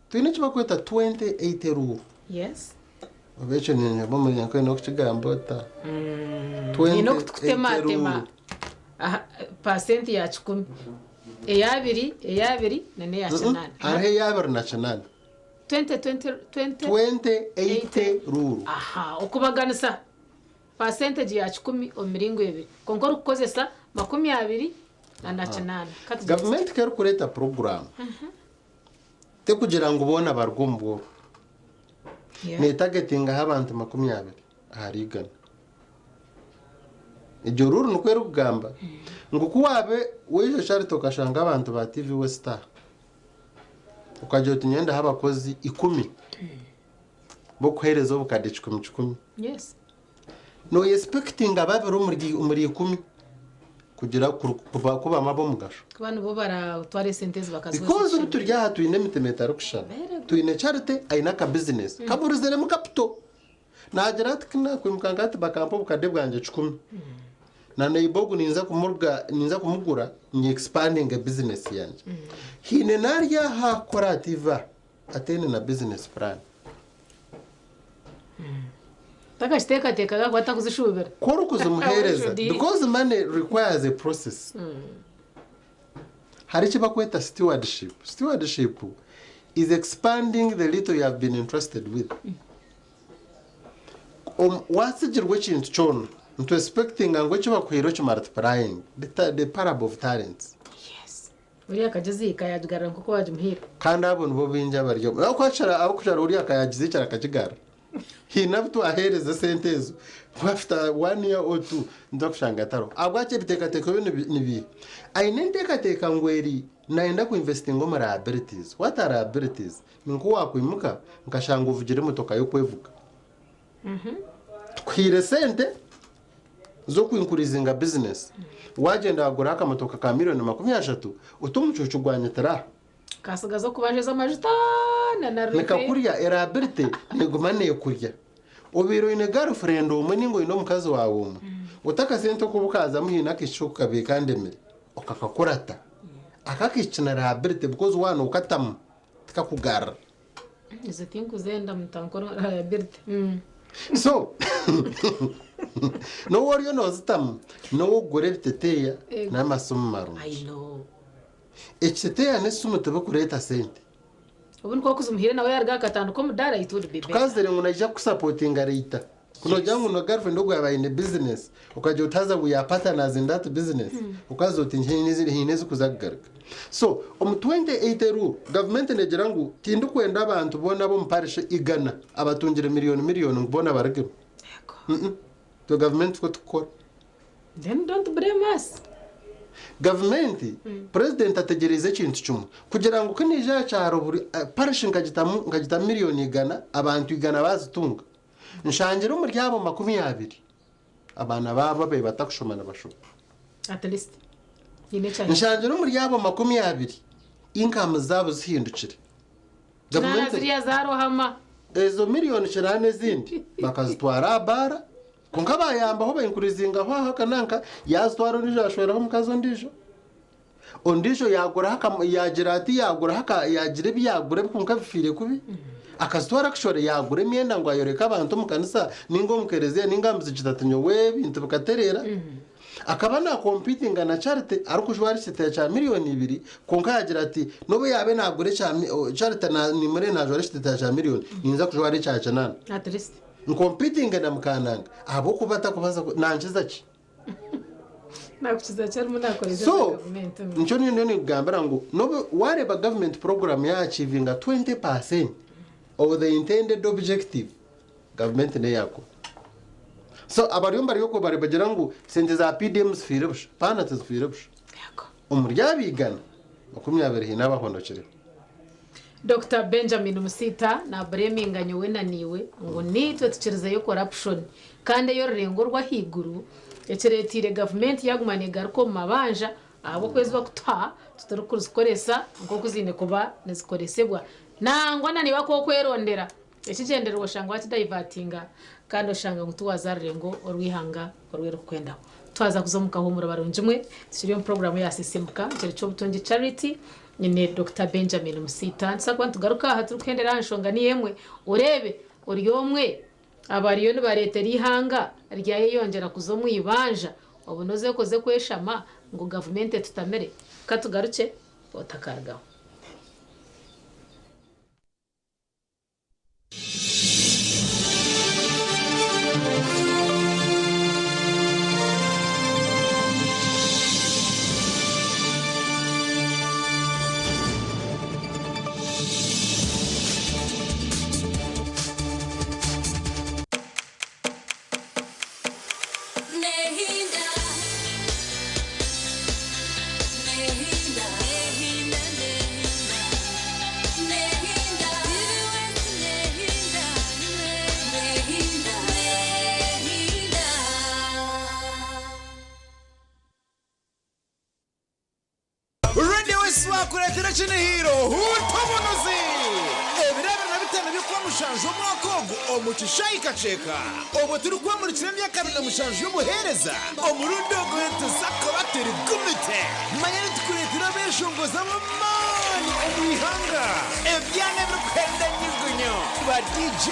Twine eki barikweta 2080 rule. Yes. Oba ekyo niinyeba omunyankore n'okukigamba ota? Eine okutukutematema aha pasenti ya kikumi. Eyabiri, eyabiri na n'eya kinaana. Hariho eyabiri na kinaana. 20, 20, 20. 2080 rule. Aha, okubaganisa pasentegi ya kikumi omu miringo ebiri. Kwonka orikukozesa 29. Ka tugire Gavumenti ku erikureeta puroguraamu, tekugira ngu boona baruge omu bworo. Neetagetingaho abantu 20 ahari igana. Egyo ruuru nikwo erikugamba ngu ku waabe waija Charity okashanga abantu ba TV West aha, okagira oti nyowe ndaha abakozi ikumi b'okuheereza obukadde kikumi kikumi. Noyesipekitinga babiri omuri ikumi. Kugira kubamu ab'omugasho. Kuba nibo baratwara esente ezi Because obu turi aha twine emitima etarikushushana. Twine Charity aine akabizinesi kaburiziremu capital. Naagira ati ku naakwimuka nka hati bakampa obukade bwangye kikumi na neighbour ogu ninza kumuruga ninza kumugura nyi expandinge bizinesi yangye. Haine n'ari aha akukora ati iva ataine na bizinesi plan. Takakiteekateekaga kuba atakuzishuubira. Ku orikuzimuheereza because money requires a process. Hariho eki barikweta stewardship. Stewardship is expanding the little you have been entrusted with. Waatsigirwa ekintu kyona, nitu expectinga ngu eki bakuhaire okimultiplyinge. The parable of talents. Ori akagiziika yaagigarura nk'oku waagimuhaire. Kandi abo nibo baingi abari omu. Ahabw'okuba ahabw'okushara ori akayagiziikira akagigarura. Haine abu twaheereza esente ezo after one year or two nituza kushanga atariho. Ahabwaki ebiteekateeko bye ni biiha? Aine enteekateeka ngu eri nayenda ku investinga omu liabilities. What are liabilities? Ni nk'owaakwimuka nkashanga ovugire emotoka y'okwevuga. Tukuhaire sente z'oku increasinga business, wagyenda waguraho akamotoka ka million 30, ota omucuucu gwanyitira aha. Kasigaza okubanjeza amajuta na na repair. Nikakurya, eliability neguma nekurya. Obaire oine girlfriend omwe ninga oine omukazi waawe omwe, ota akasente okuba okazamu haine akaishiki okukabiika kandemire, okakakurata. Aka akaishiki na liability because waaba nokatamu tikakugarura. Ezo tinkuzenda mutankora liability. So n'obu oriyo noozitamu, n'ow'okugura ebiteteeya n'amasimu marungi. I know. Ekiteteeya n'esimu tibikureeta sente. Obu nikwo kuzimuhaire nawe yaruga akatandika omudaara it would be better. Tukazire ngu naija kukusapotinga later. Ku noogira ngu na girlfriend ogwo yaaba aine business, okagira oti haza we are partners in that business, okaza oti haine ezikuza kugaruka. So omu 2080 rule, gavumenti negira ngu tindikwenda abantu boona ab'omu parish igana abatungire miriyoni miriyoni ngu boona barugemu. Itwe gavumenti tikwo tukukora. Then don't blame us. Gavumenti, purezidenti ategyereize ekintu kimwe, kugira ngu ku naija aha kyaro buri parish nkagitamu nkagitamu miriyoni igana, abantu igana baazitunga, nshangire omuri abo 20 abaana baabo ababaire batakushoma nibashoma. At least haine ekyahindukire. Nshangire omuri abo 20 income zaabo zihindukire. Kinaana Gavumenti ziriya zarohama. Ezo miriyoni kinaana ezindi bakazitwara aha baara. Kwonka bayambaho bayinkurizingaho aho aka nanka, yazitwara ondiijo yashweraho omukazi ondiijo, ondiijo yaguraho aka yagira ati yaguraho aka yagira ebi yagura ebi kwonka bifiire kubi, akazitwara akashwera yagura emyenda ngu ayoreke abantu omu kanisa ninga omu kereziya ninga aha muzigiti ati nyowe ebintu bikatereera. Akaba nakompitinga na Charity arikujwara ekiteteeya kya miriyoni ibiri kwonka yagira ati n'obu yaabe nagura ekya Charity nimurebe najwara ekiteteeya kya miriyoni ninza kujwara ekya kinaana. At least. Nkompitinge na mukananga ahabw'okuba atakubaasa ku nankiza ki? Nakukiza ki arimu nakoresa So gavumenti? nikyo ndiyo ninkugambira ngu n'obu waareeba gavumenti puroguraamu ya achievinga 20 per cent of the intended objective, gavumenti n'eyaakora. So abariyo bari okwo bari bagira ngu sente za PDM zifiire busha, paana tizifiire busha. Omuri abo 120 haine abahonokireho. Dokita Benjamin Musiita nabureminga nyowe na naiwe ngu naitwe tukirizeyo corruption kandi ey'orurengo orw'ahaiguru ekireteire gavumenti yaguma negaruka omu mabanja ahabw'okuba ezi bakutuha titurikuzikoresa nk'oku ziine kuba nizikoresibwa nangwa na naiwe akw'okwerondera ekigyendererwa oshanga wakidayivatinga kandi oshanga ngu tiwaza aha rurengo orw'eihanga oru erikukwendaho. Twaza kuza omu kahuumuro barungi mwe, tukiri omu puroguraamu ya Sisiimuka, Ekiro ky'Obutungi Charity, nyine Dokita Benjamin Musiita. Nituza kuba nitugaruka aha turikuhendera aha nshonga niyo emwe, oreebe ori omwe abariyo nibareetera eihanga ryayeyongyera kuza omu ibanja, obunoze okoze kweshama ngu gavumenti etutamire. Ka tugarukye otakarugaho. mushanju omwaka ogu omu kishaayi Kakyeka obwo turikwemurikira emyaka 27 y'obuheereza omurundi ogu nituza kuba turi gumite. Manya nitukureetera abeeshongozi ab'amaani omu ihanga, ebyana ebirikuhenda nyugunyu, ba DJ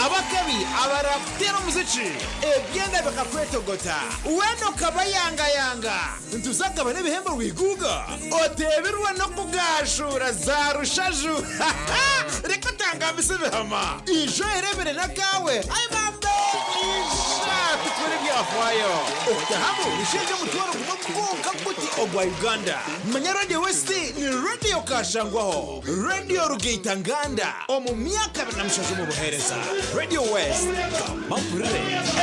abakabi abarakuteera omuziki, ebyanda bikakwetogota weena okabayangayanga. Nituza kugabana ebihembo rwiguuga oteebirwe n'okugaashuura za rushaju. Reka otangambise ebihama. Ija oyereebere n'akaawe. Ai bambe! Ija tukore ebyafaayo. Okutahamu nishenje omutwaro gumwe gwonka guti ogwa Uganda. Manya Radio West ni Radio Kashangwaho, Radio Rugaita Nganda omu myaka 27 omu buheereza. Radio West, gamba mpurire.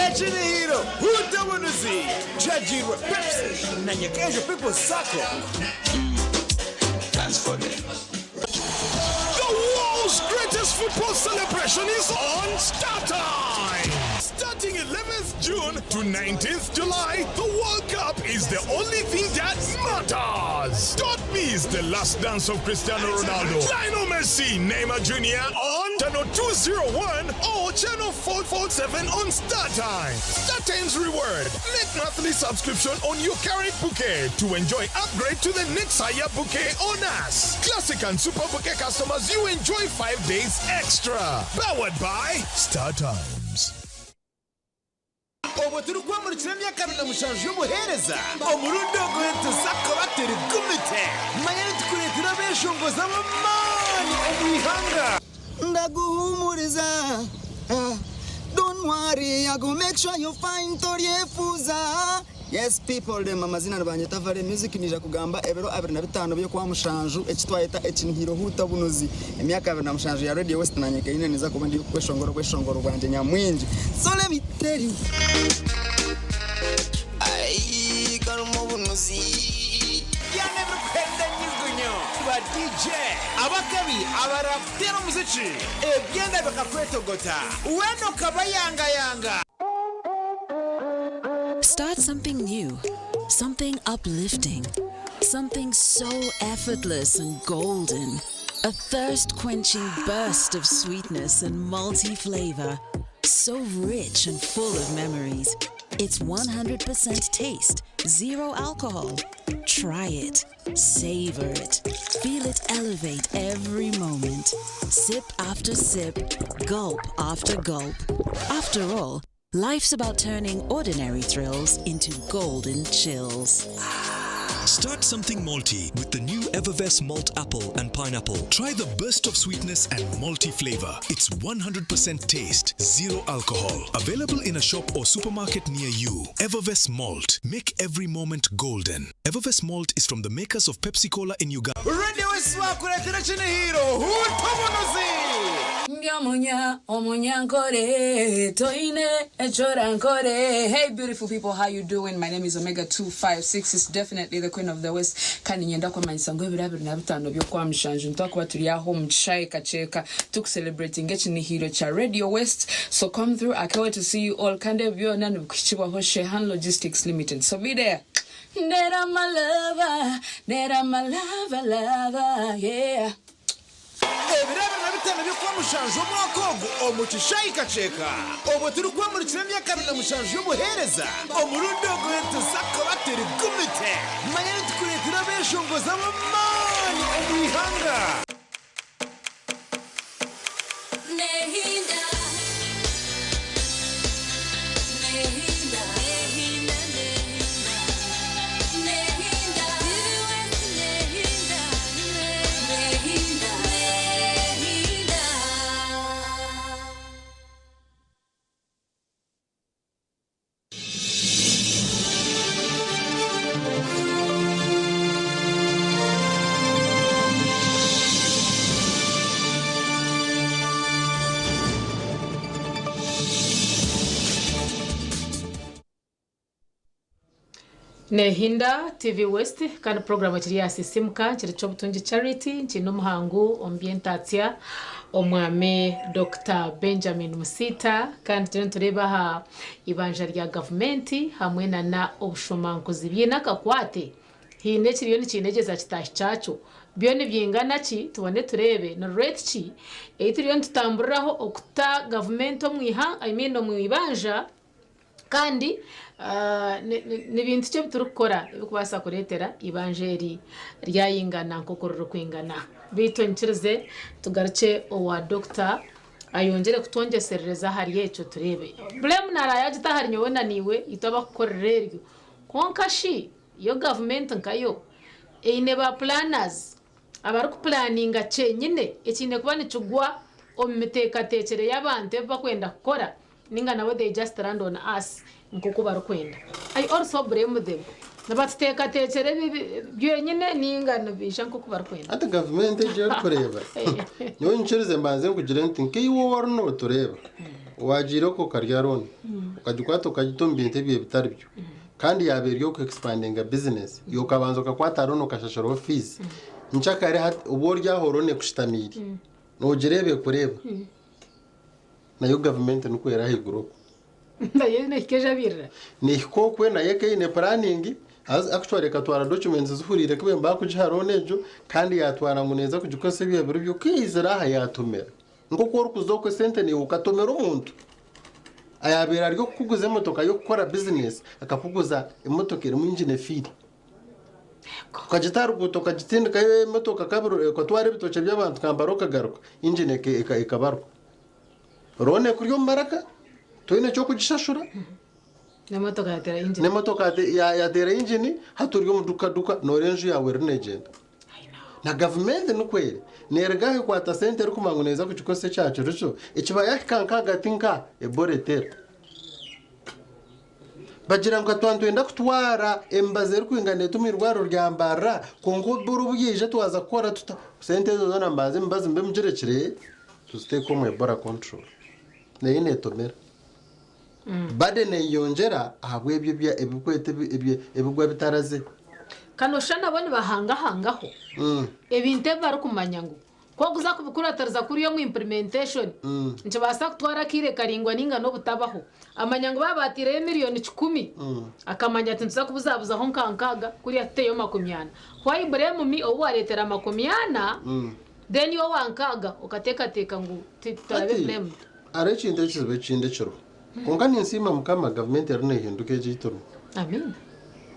Ekirihiro, Huuta Obunuzi! Kyagirwe Pepsi na Nyakaijo People's Sacco. The world's greatest football celebration is on StarTimes. Starting 11th June to 19th July, the World Cup is the only thing that matters. Don't miss the last dance of Cristiano Ronaldo, Lionel Messi, Neymar Jr. on channel 201 or channel 447 on StarTimes. StarTimes reward. Make monthly subscription on your current bouquet to enjoy upgrade to the next higher bouquet on us. Classic and Super Bouquet customers, you enjoy 5 days extra. Powered by StarTimes. Obwo turikwemurikira emyaka 27 y'obuheereza omurundi ogu nituza kuba turi gumite. Manya nitukureetera abeeshongozi ab'amaani omu ihanga. Ndaguhumuriza eh, Don't worry, I go make sure you find toryefuza. Yes people them amazina nibanyeta Vale Music nija kugamba ebiro 25 by'okwa mushanju eki twayeta ekinihiro huuta bunuzi emyaka 27 ya Radio West nanye kenyine niza kuba ndi kweshongora obweshongoro bwangye nyamwingi. So let me tell you. Ai karimu obunuzi. Byana ebirikuhenda nyugunyu, ba DJ abakabi abarakuteera omuziki, ebyanda bikakwetogota, weena okabayangayanga. Start something new, something uplifting, something so effortless and golden. A thirst quenching burst of sweetness and multi flavor. So rich and full of memories. It's 100% taste, zero alcohol. Try it, savor it, feel it elevate every moment. Sip after sip, gulp after gulp. After all, life's about turning ordinary thrills into golden chills. Start something malty with the new Evervess Malt Apple and Pineapple. Try the burst of sweetness and malty flavor. It's 100% taste, zero alcohol. Available in a shop or supermarket near you. Evervess Malt. Make every moment golden. Evervess Malt is from the makers of Pepsi Cola in Uganda. Radio West wakureetera ekinihiro huuta obunuzi. Ndi omunya omunyankore toine echorankore. Hey beautiful people, how you doing? My name is Omega 256. It's definitely the queen of the west. Kandi nyenda kwamanyisa ngu ebiro 25 by'okwa mushanju nitwakuba turi aho omu kishaayi Kakyeka tukucelebrating ekinihiro kya Radio West. So come through, I can't wait to see you all. Kandi ebi byona nibikuhikibwaho Shehan Logistics Limited. So be there. Nera my lover, nera my lover, lover, yeah. Ebiro 25 by'okwa mushanju omwaka ogu omu kishaayi Kakyeka obwo turikwemurikira emyaka 27 y'obuheereza omurundi ogu nituza kuba turi gumite. Manya nitukureetera abeeshongozi ab'amaani omu ihanga. Nehinda. Nehinda. Nehinda, Nehinda. Nehinda. Nehinda. Nehinda. Nehinda TV West kandi puroguramu ekiri ya Sisimuka nkiri Kyobutungi Charity nkiine omuhangu omu by'entatsya omwami Dokita Benjamin Musiita kandi turiyo nitureeba aha ibanja rya gavumenti hamwe na obushomankuzi biine akakwate haine ekiriyo nikinegyeza kitaahi kyakyo. Byo nibyingana ki? Tubone tureebe ni rate ki ei turiyo nitutamburiraho okuta gavumenti omu iha I mean omu ibanja kandi ni bintu ki ebi turikukora ebirikubaasa kureetera eibanja eri ryayingana nk'oku ririkwingana. Beitu onyikirize tugarukye owa Dokita ayongyere kutwongyeserereza ahari ekyo tureebe. Blame naaraabe agita ahari nyowe na naiwe itwe abakukorera eryo. Kwonka shi yo gavumenti nkayo eine ba planners abarikupulaninga kyenyine ekiine kuba nikigwa omu miteekateekyere y'abantu ebi barikwenda kukora ninga nabo they just land on us nk'oku barikwenda. I also blame them. Nibatuteekateekyera ebi byenyine ninga nibiija nk'oku barikwenda. Hati gavumenti egi orikureeba, nyowe nyikirize mbanze nkugire nti nkaiwe ou orimu nootureeba, waagiire okwo okarya looni, okagikwata okagita omu bintu ebyo ebitari byo, kandi yaaba eri oku expandinga bizinesi, iwe okabanza okakwata looni okashashuraho fiizi, nkyakare hati obu ori aho looni ekushutamiire, noogireeba ekureeba. Nayo gavumenti nikwo eri ahaiguru okwo. Nayo nehika ejabirira. Nehika okwe nayo eka eine planning haza actually ekatwara documents zihuriire ku bemba kugiha loan egyo kandi yatwara ngu neza kugikozesa ebyo biro byo ku eizire aha yatomera. Nkoku orikuza okwe sente naiwe okatomera omuntu ayabaire ari okukuguza emotoka yokukora business akakuguza emotoka erimu engine efiire. Okagita aha ruguuto okagitsindikayo emotoka kabiri ekatwara ebitookye by'abantu Kampala okagaruka engine ekabaruka. Loan ekuri omu maraka toine ky'okugishashura. N'emotoka yateera engine. N'emotoka yateera engine hati ori omu duka duka noreeba enju yaawe eriyo neegyenda. Na gavumenti nikwo eri neeruga aha ekwata sente erikumanya ngu neeza kugikozesa ekya kirijo ekiba yaahika nk'ahagati nka Ebola eteera. Bagira ngu twaba nitwenda kutwara emibazi erikwingana eti omu irwariro rya Mbarara kwonka oburo obu yaija twaza kukora tuta sente ezo zoona mbanze emibazi mbe mugirekire tuziteeke omu Ebola control nayo neetomera. Burden neyeyongyera ahabw'ebyo ebikweta ebigwa bitaraze. Kandi noshusha nabo nibahangahangaho ebintu ebi barikumanya ngu ku orikuza kubikuratiriza kuriya omu implementation nikibaasa kutwara akaire karaingwa ninga n'obutabaho. Amanya ngu baaba baataireyo miriyoni kikumi, akamanya ati nituza kubuzabuzaho nka nkaaga kuriya tuteyo 40. Why blame me ou waareetera 40 then iwe owa nkaaga okateekateeka ngu titurabe Hati blamed. hariho ekintu ekizibu ekindi ekiriho. Kwonka ninsiima Mukama gavumenti eriyo neehinduka egi ei turimu. Amiina.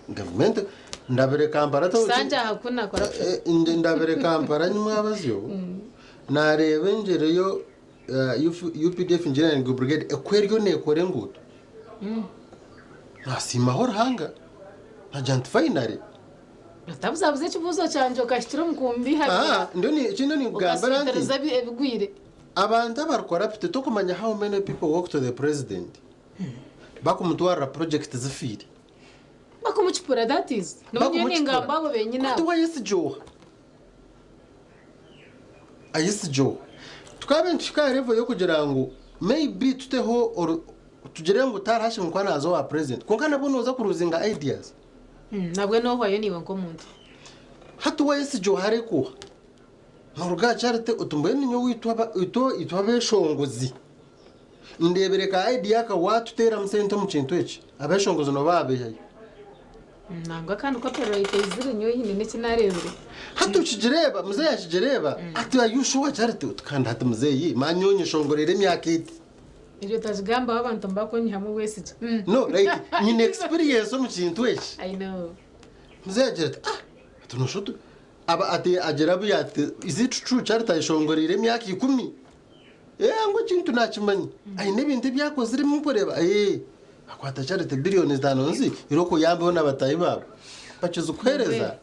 Gavumenti ndabire Kampala Kisanja hakuna corruption. Ndabire Kampala nyimwabazyo naareeba engyeri yo UPDF Engineering Brigade oku eriyo neekora enguuto. Naasiimaho Ruhanga naagira nti finally. Otabuzabuza ekibuuzo kyangye okahikira omu kumbiha. Ah, ndiyo ekindi ninkugambira nti Okasitiriza ebigwire. Abantu abari corrupt tokumanya how many people walk to the president bakumutwarira project zifiire. Bakumukipura that is. Nibo nyowe ningamba abo benyine abo. Hati wayesigye oha? Ayesigye oha? Tukaaba nituhika aha level y'okugira ngu maybe tuteho tugire ngu tihariho ashemeriire kuba naaza owa president kwonka nabwo nooza kuruzinga ideas. Nabwe nohwayo naiwe nk'omuntu. Hati wayesigye oha arikuha? Noruga aha Charity oti mbwenu nyowe itwe abeshongozi ndebere ka idea aka watuteeramu sente omu kintu eki abeshongozi noba waabaihayo. Nangwa kandi copyright eizire nyowe haine n'eki nareebire. Hati okigireeba muzeeyi akigireeba ati are you sure Charity oti kandi hati muzeeyi manya nyowe nyeshongoreire emyaka eti. Eryo otagigambaho abantu nibakunyihamu obwesigye. No like nyine experience omu kintu eki. I know. Muzeeyi agira ati ah ati nosha oti aba ati agira abu ati is it true Charity ayeshongoreire emyaka 10? Eeh ngu ekintu nakimanya aine ebintu ebi akozire nkureeba eeh akwata Charity billioni zitaano nzi irooko oyambeho na bataahi baawe bakizikuheereza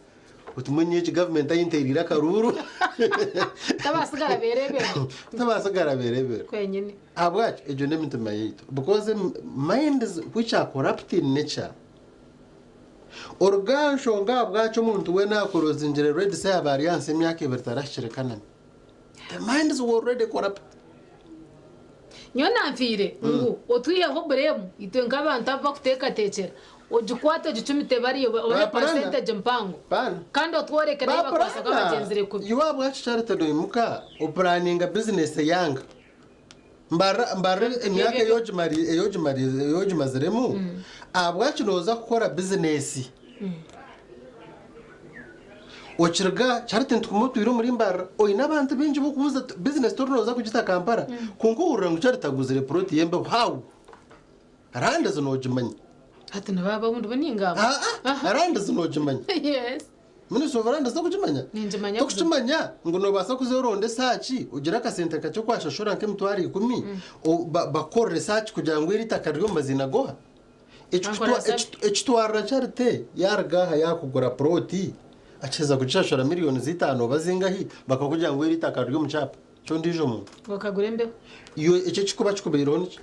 oti mbwenu nyowe egi gavumenti ahu enteereire akaruuru. Tabasigara beereebera. Tabasigara beereebera. Kwenyine. Ahabwaki? Egyo n'emitima yaitu because minds which are corrupt in nature oruga aha nshonga ahabwaki omuntu weena akurozingire red sea yaaba ari ahansi y'emyaka ebiri tarahikire Kanani. The minds were already corrupt. Nyowe nanfiire ngu otwiheho buremu itwe nk'abantu abu bakuteekateekyera ogikwate ogicumite bariya obahe percentage mpango kandi otworeke nayo bakwasa ku abagyenzire kubi. Iwe ahabwaki Charity noimuka opuraninga bizinesi eyanga? Mbarira mbarira emyaka ei ogimari ei ogimaziremu ahabwaki nooza kukora bizinesi? Okiriga Charity nitukuma otwire omuri Mbarara oine abantu baingi b'okubuuza bizinesi tori nooza kugita Kampala kwonka ohurira ngu Charity aguzire puroti y'embeho how? Lands noogimanya. Hati nibaba obundi bo ningamba. Lands noogimanya. Yes. Ministry of Lands tokugimanya? Ningimanya. Tokukimanya ngu noobaasa kuza oronde search ogire akasente kakye okwashashura nk'emitwaro 10 bakukorere search kugira ngu eri itaka riri omu maziina goha? Bankora search. Ekitwarira Charity yaruga aha yakugura puroti akiheza kugishashura miliyoni zitaano oba zingahi bakakugira ngu eri itaka riri omu kyapa ky'ondiijo muntu. Ngo kagure embeho. Iwe ekyo ekikuba kikubaireho niki?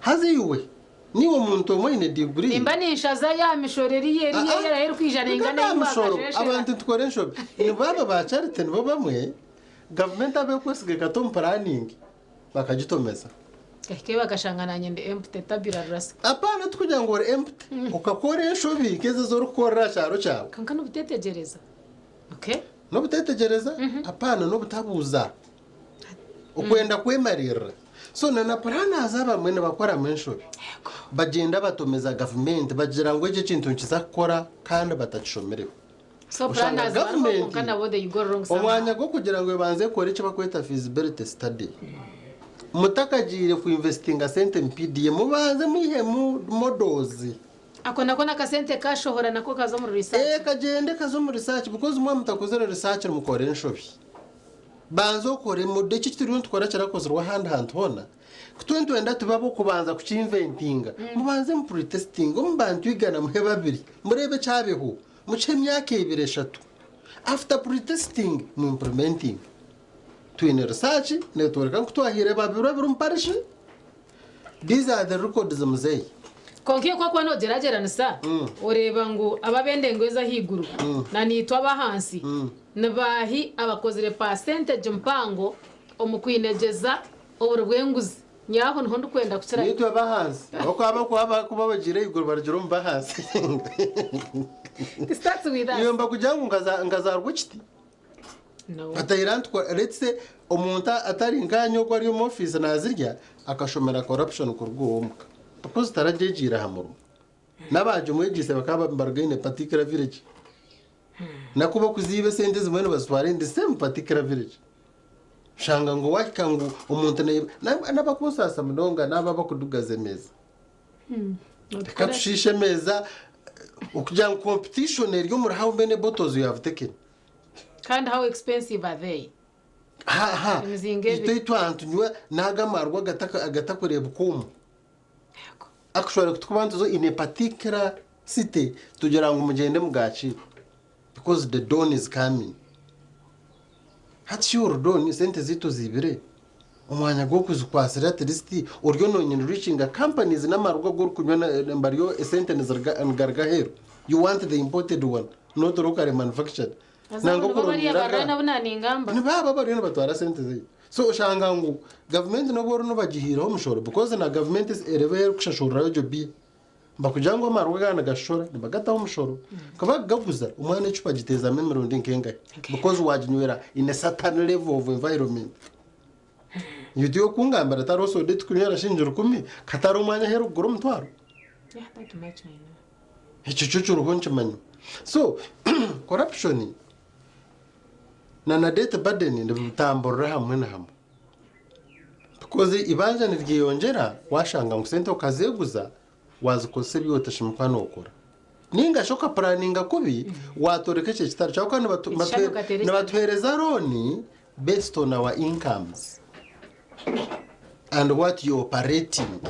Haza iwe niiwe omuntu omwe oine diguri. Nimba ninshaza ya mishoro eriya eriya eriya erikwija nengana Nta mishoro abantu nitukora enshobi nibaba ba Charity nibo bamwe gavumenti abekwesiga ekata omu planning bakagitomeza. Kahike bakashanga nanye ndi empty tabula rasa. Apana tukugira ngu ori empty okakora enshobi nk'ezo ez'orikukorera aha kyaro kyawe. Konka n'obuteetegyereza. Okay. N'obuteetegyereza apana n'obutabuuza okwenda kwemaririra. So na na planners abamwe nibakoramu enshobi bagyenda batomeza gavumenti bagira ngu eki ekintu nikiza kukora kandi batakishomireho. So Oshanga planners bariho gavumenti konka nabo they go wrong somehow. Omwanya gw'okugira ngu ebanze ekore eki bakweta feasibility study mutakagiire kuinvestinga sente mu PDA mubanze mwihemu models. Ako nako nakasente kashohora nako kaza omu research. Eh, kagende kaza omu research because mwa mutakozere research mukora enshobi. Banza okore model eki turiyo nitukora kirakozirwe ahandi hantu hoona. Kutwe nitwenda tube ab'okubanza kukinventinga. Mubanze mu pretesting omu bantu 100 muhe babiri mureebe ekyabeho mukihe emyaka 2 3 after pretesting mu implementing. Twine research networeka ngu twahire babiri babiri omu parish. These are the records muzeyi. Konka iyo kwakuba noogyeragyeranisa oreeba ngu ab'abendengo ez'ahaiguru na naitwe ab'ahansi nibaahi abakozire percentage mpango omu kwinegyeza oburi bw'enguzi nyaho niho ndikwenda kukira. Nitwe abahansi okuba kuba bagiire ahaiguru barugira omu bahansi. It starts with us. Iyo mbakugira ngu nkazarwa ekiti. No. Batahira ntukora let's say omuntu atari nkanye ogwo ari omu office nazirya akashomera corruption kuruga owomuka because taragyegiire aha murimo n'abagimwegyise bakaba baruga in a particular village nakuba kuziiba esente zimwe nibazitwara in the same particular village shanga ngu wahika ngu omuntu n'abakunsasa munonga n'aba abakudugaza emeeza reka tushiishe emeeza okugira ngu competition eri omuri how many bottles you have taken. Kandi how expensive are they? Ha Emizinga ebiri. Itwe itwantunywa n'agamarwa agatakureebeka omu akushobora kutukuba ntuzo in a particular city tugira ngu mugyende mugakire because the dawn is coming. Hati shi don sente zitu zibire omwanya gw'okuzikwasira at least oryo nonyine reachinga companies n'amarwa g'orikunywa mbaryo esente nigaruga aheeru. You want the imported one, not locally manufactured. Nanga bariya barara nabo naningamba. Nibaba bariyo nibatwara sente zaitu. So oshanga ngu gavumenti nobu ori nibagihiiraho omushoro because na gavumenti ereba erikushashurirayo egyo biya bakugira ngu amarwa gana nigashora nibagataho omushoro kuba gaguza omwana ecupa giteezamu emirundi nkengahi because waginywera in a certain level of environment. Yuti okungambira tariho soda tukunywera shingi 10 katari omwanya aheeru kugura omutwaro. Yeah, that much I know. Ekyo kyo kiriho nkimanya. So corruption na debt burden nibitamburira hamwe na hamwe because ibanja niryeyongyera washanga ngu sente okazeeguza wazikozesa ebyotashimikwa nookora ninga shi okapuraninga kubi watoreka ekyo ekitaro kyawe kandi Ekishushani okateera nibatuheereza loan based on our incomes and what you operating.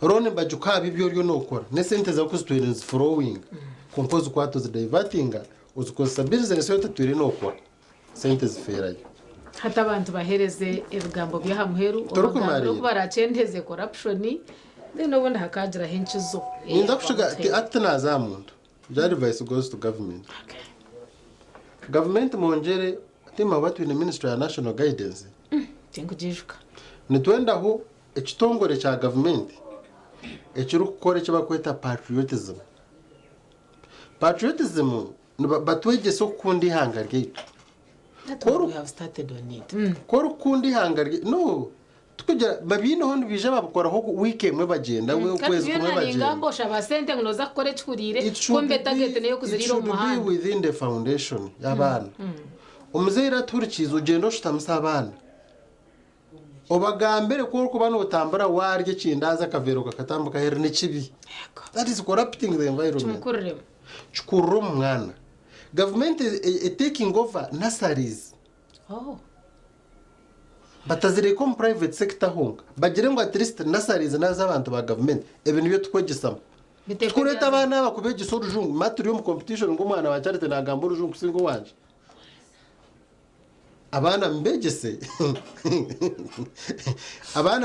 Loan bagikuha ibyo oriyo nookora n'esente zawe kuzitwire niziflowing konka ozikwata ozidivertinga ozikozesa business yo otatwire nookora sente zifeerayo. Hati abantu bahereze ebigambo by'aha muheru Turikumarira. oku barakyendeze corruption then obundi hakagiraho enkizo. Ninza kushiga ati naza muntu the advice goes to government. Government mwongere tima watu in ministry ya national guidance. Tinkujijuka. Nitwendaho ekitongore kya government ekirikukora eki bakweta patriotism. Patriotism batwegyesa okukunda ihanga ryaitu. That's what we have started on it. Ko orikukunda ihanga no Tukugira babiineho nibiija babikoraho wiiki emwe bagyenda, Kandi okwezi kumwe byona bagyenda. ningamba oshaba sente ngu noza kukora ekihuriire, It should kumbe target neyo it kuziriira omu should be muhanda. within the foundation y'abaana. Omuzaire atuhurikiize, ogyende oshutamise abaana obagambire ku orikuba nootambura waarya ekindaazi akaveera kakatambuka aheeru ni kibi. That is corrupting the environment. Kimukuriremu. Kikurira omu mwana. Gavumenti e taking over nurseries. Batazireka omu private sector honka, bagire ngu at least nurseries n'ez'abantu ba gavumenti, ebi nibyo tukwegesamu. Tukureeta abaana aba kubegyesa orujungu, ma turi omu competition ngu omwana wa Charity nagamba orujungu kusinga owangye. Abaana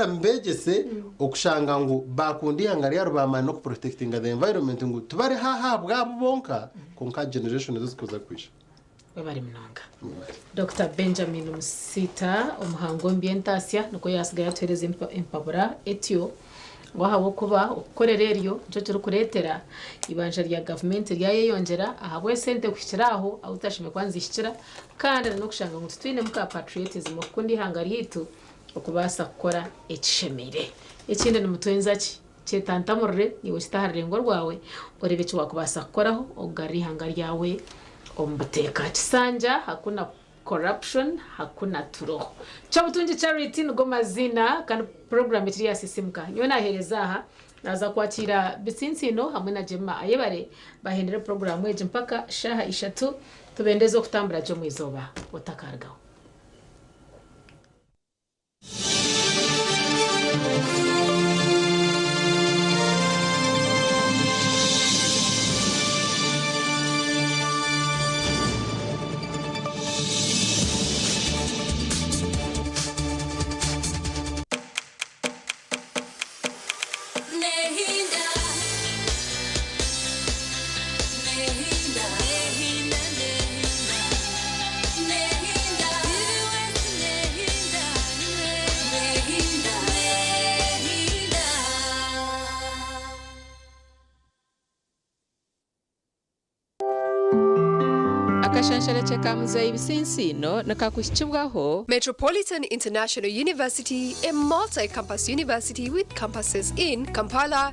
mubegyese okushanga ngu bakunda ihanga ryabo, bamanya n'okuprotectinga the environment, ngu tibari haha bwabo bonka, konka generation ezo zikuza kwisha. Webari munonga, Dr Benjamin Musita, omuhango omu by'entasya, nikwo yasigaye atuhereza empabura etyo ngu ahabwokuba okukorera eryo nikyo kirikureetera ibanja rya gavumenti ryayeyongyera ahabw'esente kuhikira aho ahu tutashemeriire kuba nizihikira, kandi n'okushanga ngu titwinemu ka patriotism okukunda ihanga ryaitu okubaasa kukora ekishemeire. Ekindi, nimutwenza ki kyetantamurire niiwe kita aha rurengo rwawe, orebe eki wakubaasa kukoraho okugarura ihanga ryawe omu buteeka. Kisanja hakuna corruption, hakuna turo. Kyobutungi Charity nigo mazina, kandi program ekiri yasisimuka. Nyowe naheereza aha, naza kwakira Bitsinsino hamwe na Jema Ayebare bahendere program egi mpaka shaaha 3. Tubendeze okutambura gye omu izooba otakarugaho. Nehinda, nehinda, nehinda, nehinda, nehinda, nehinda, nehinda. Akashansharakye ka muzeeyi Bisinsiino nikakuhikibwaho Metropolitan International University, a multi-campus university with campuses in Kampala,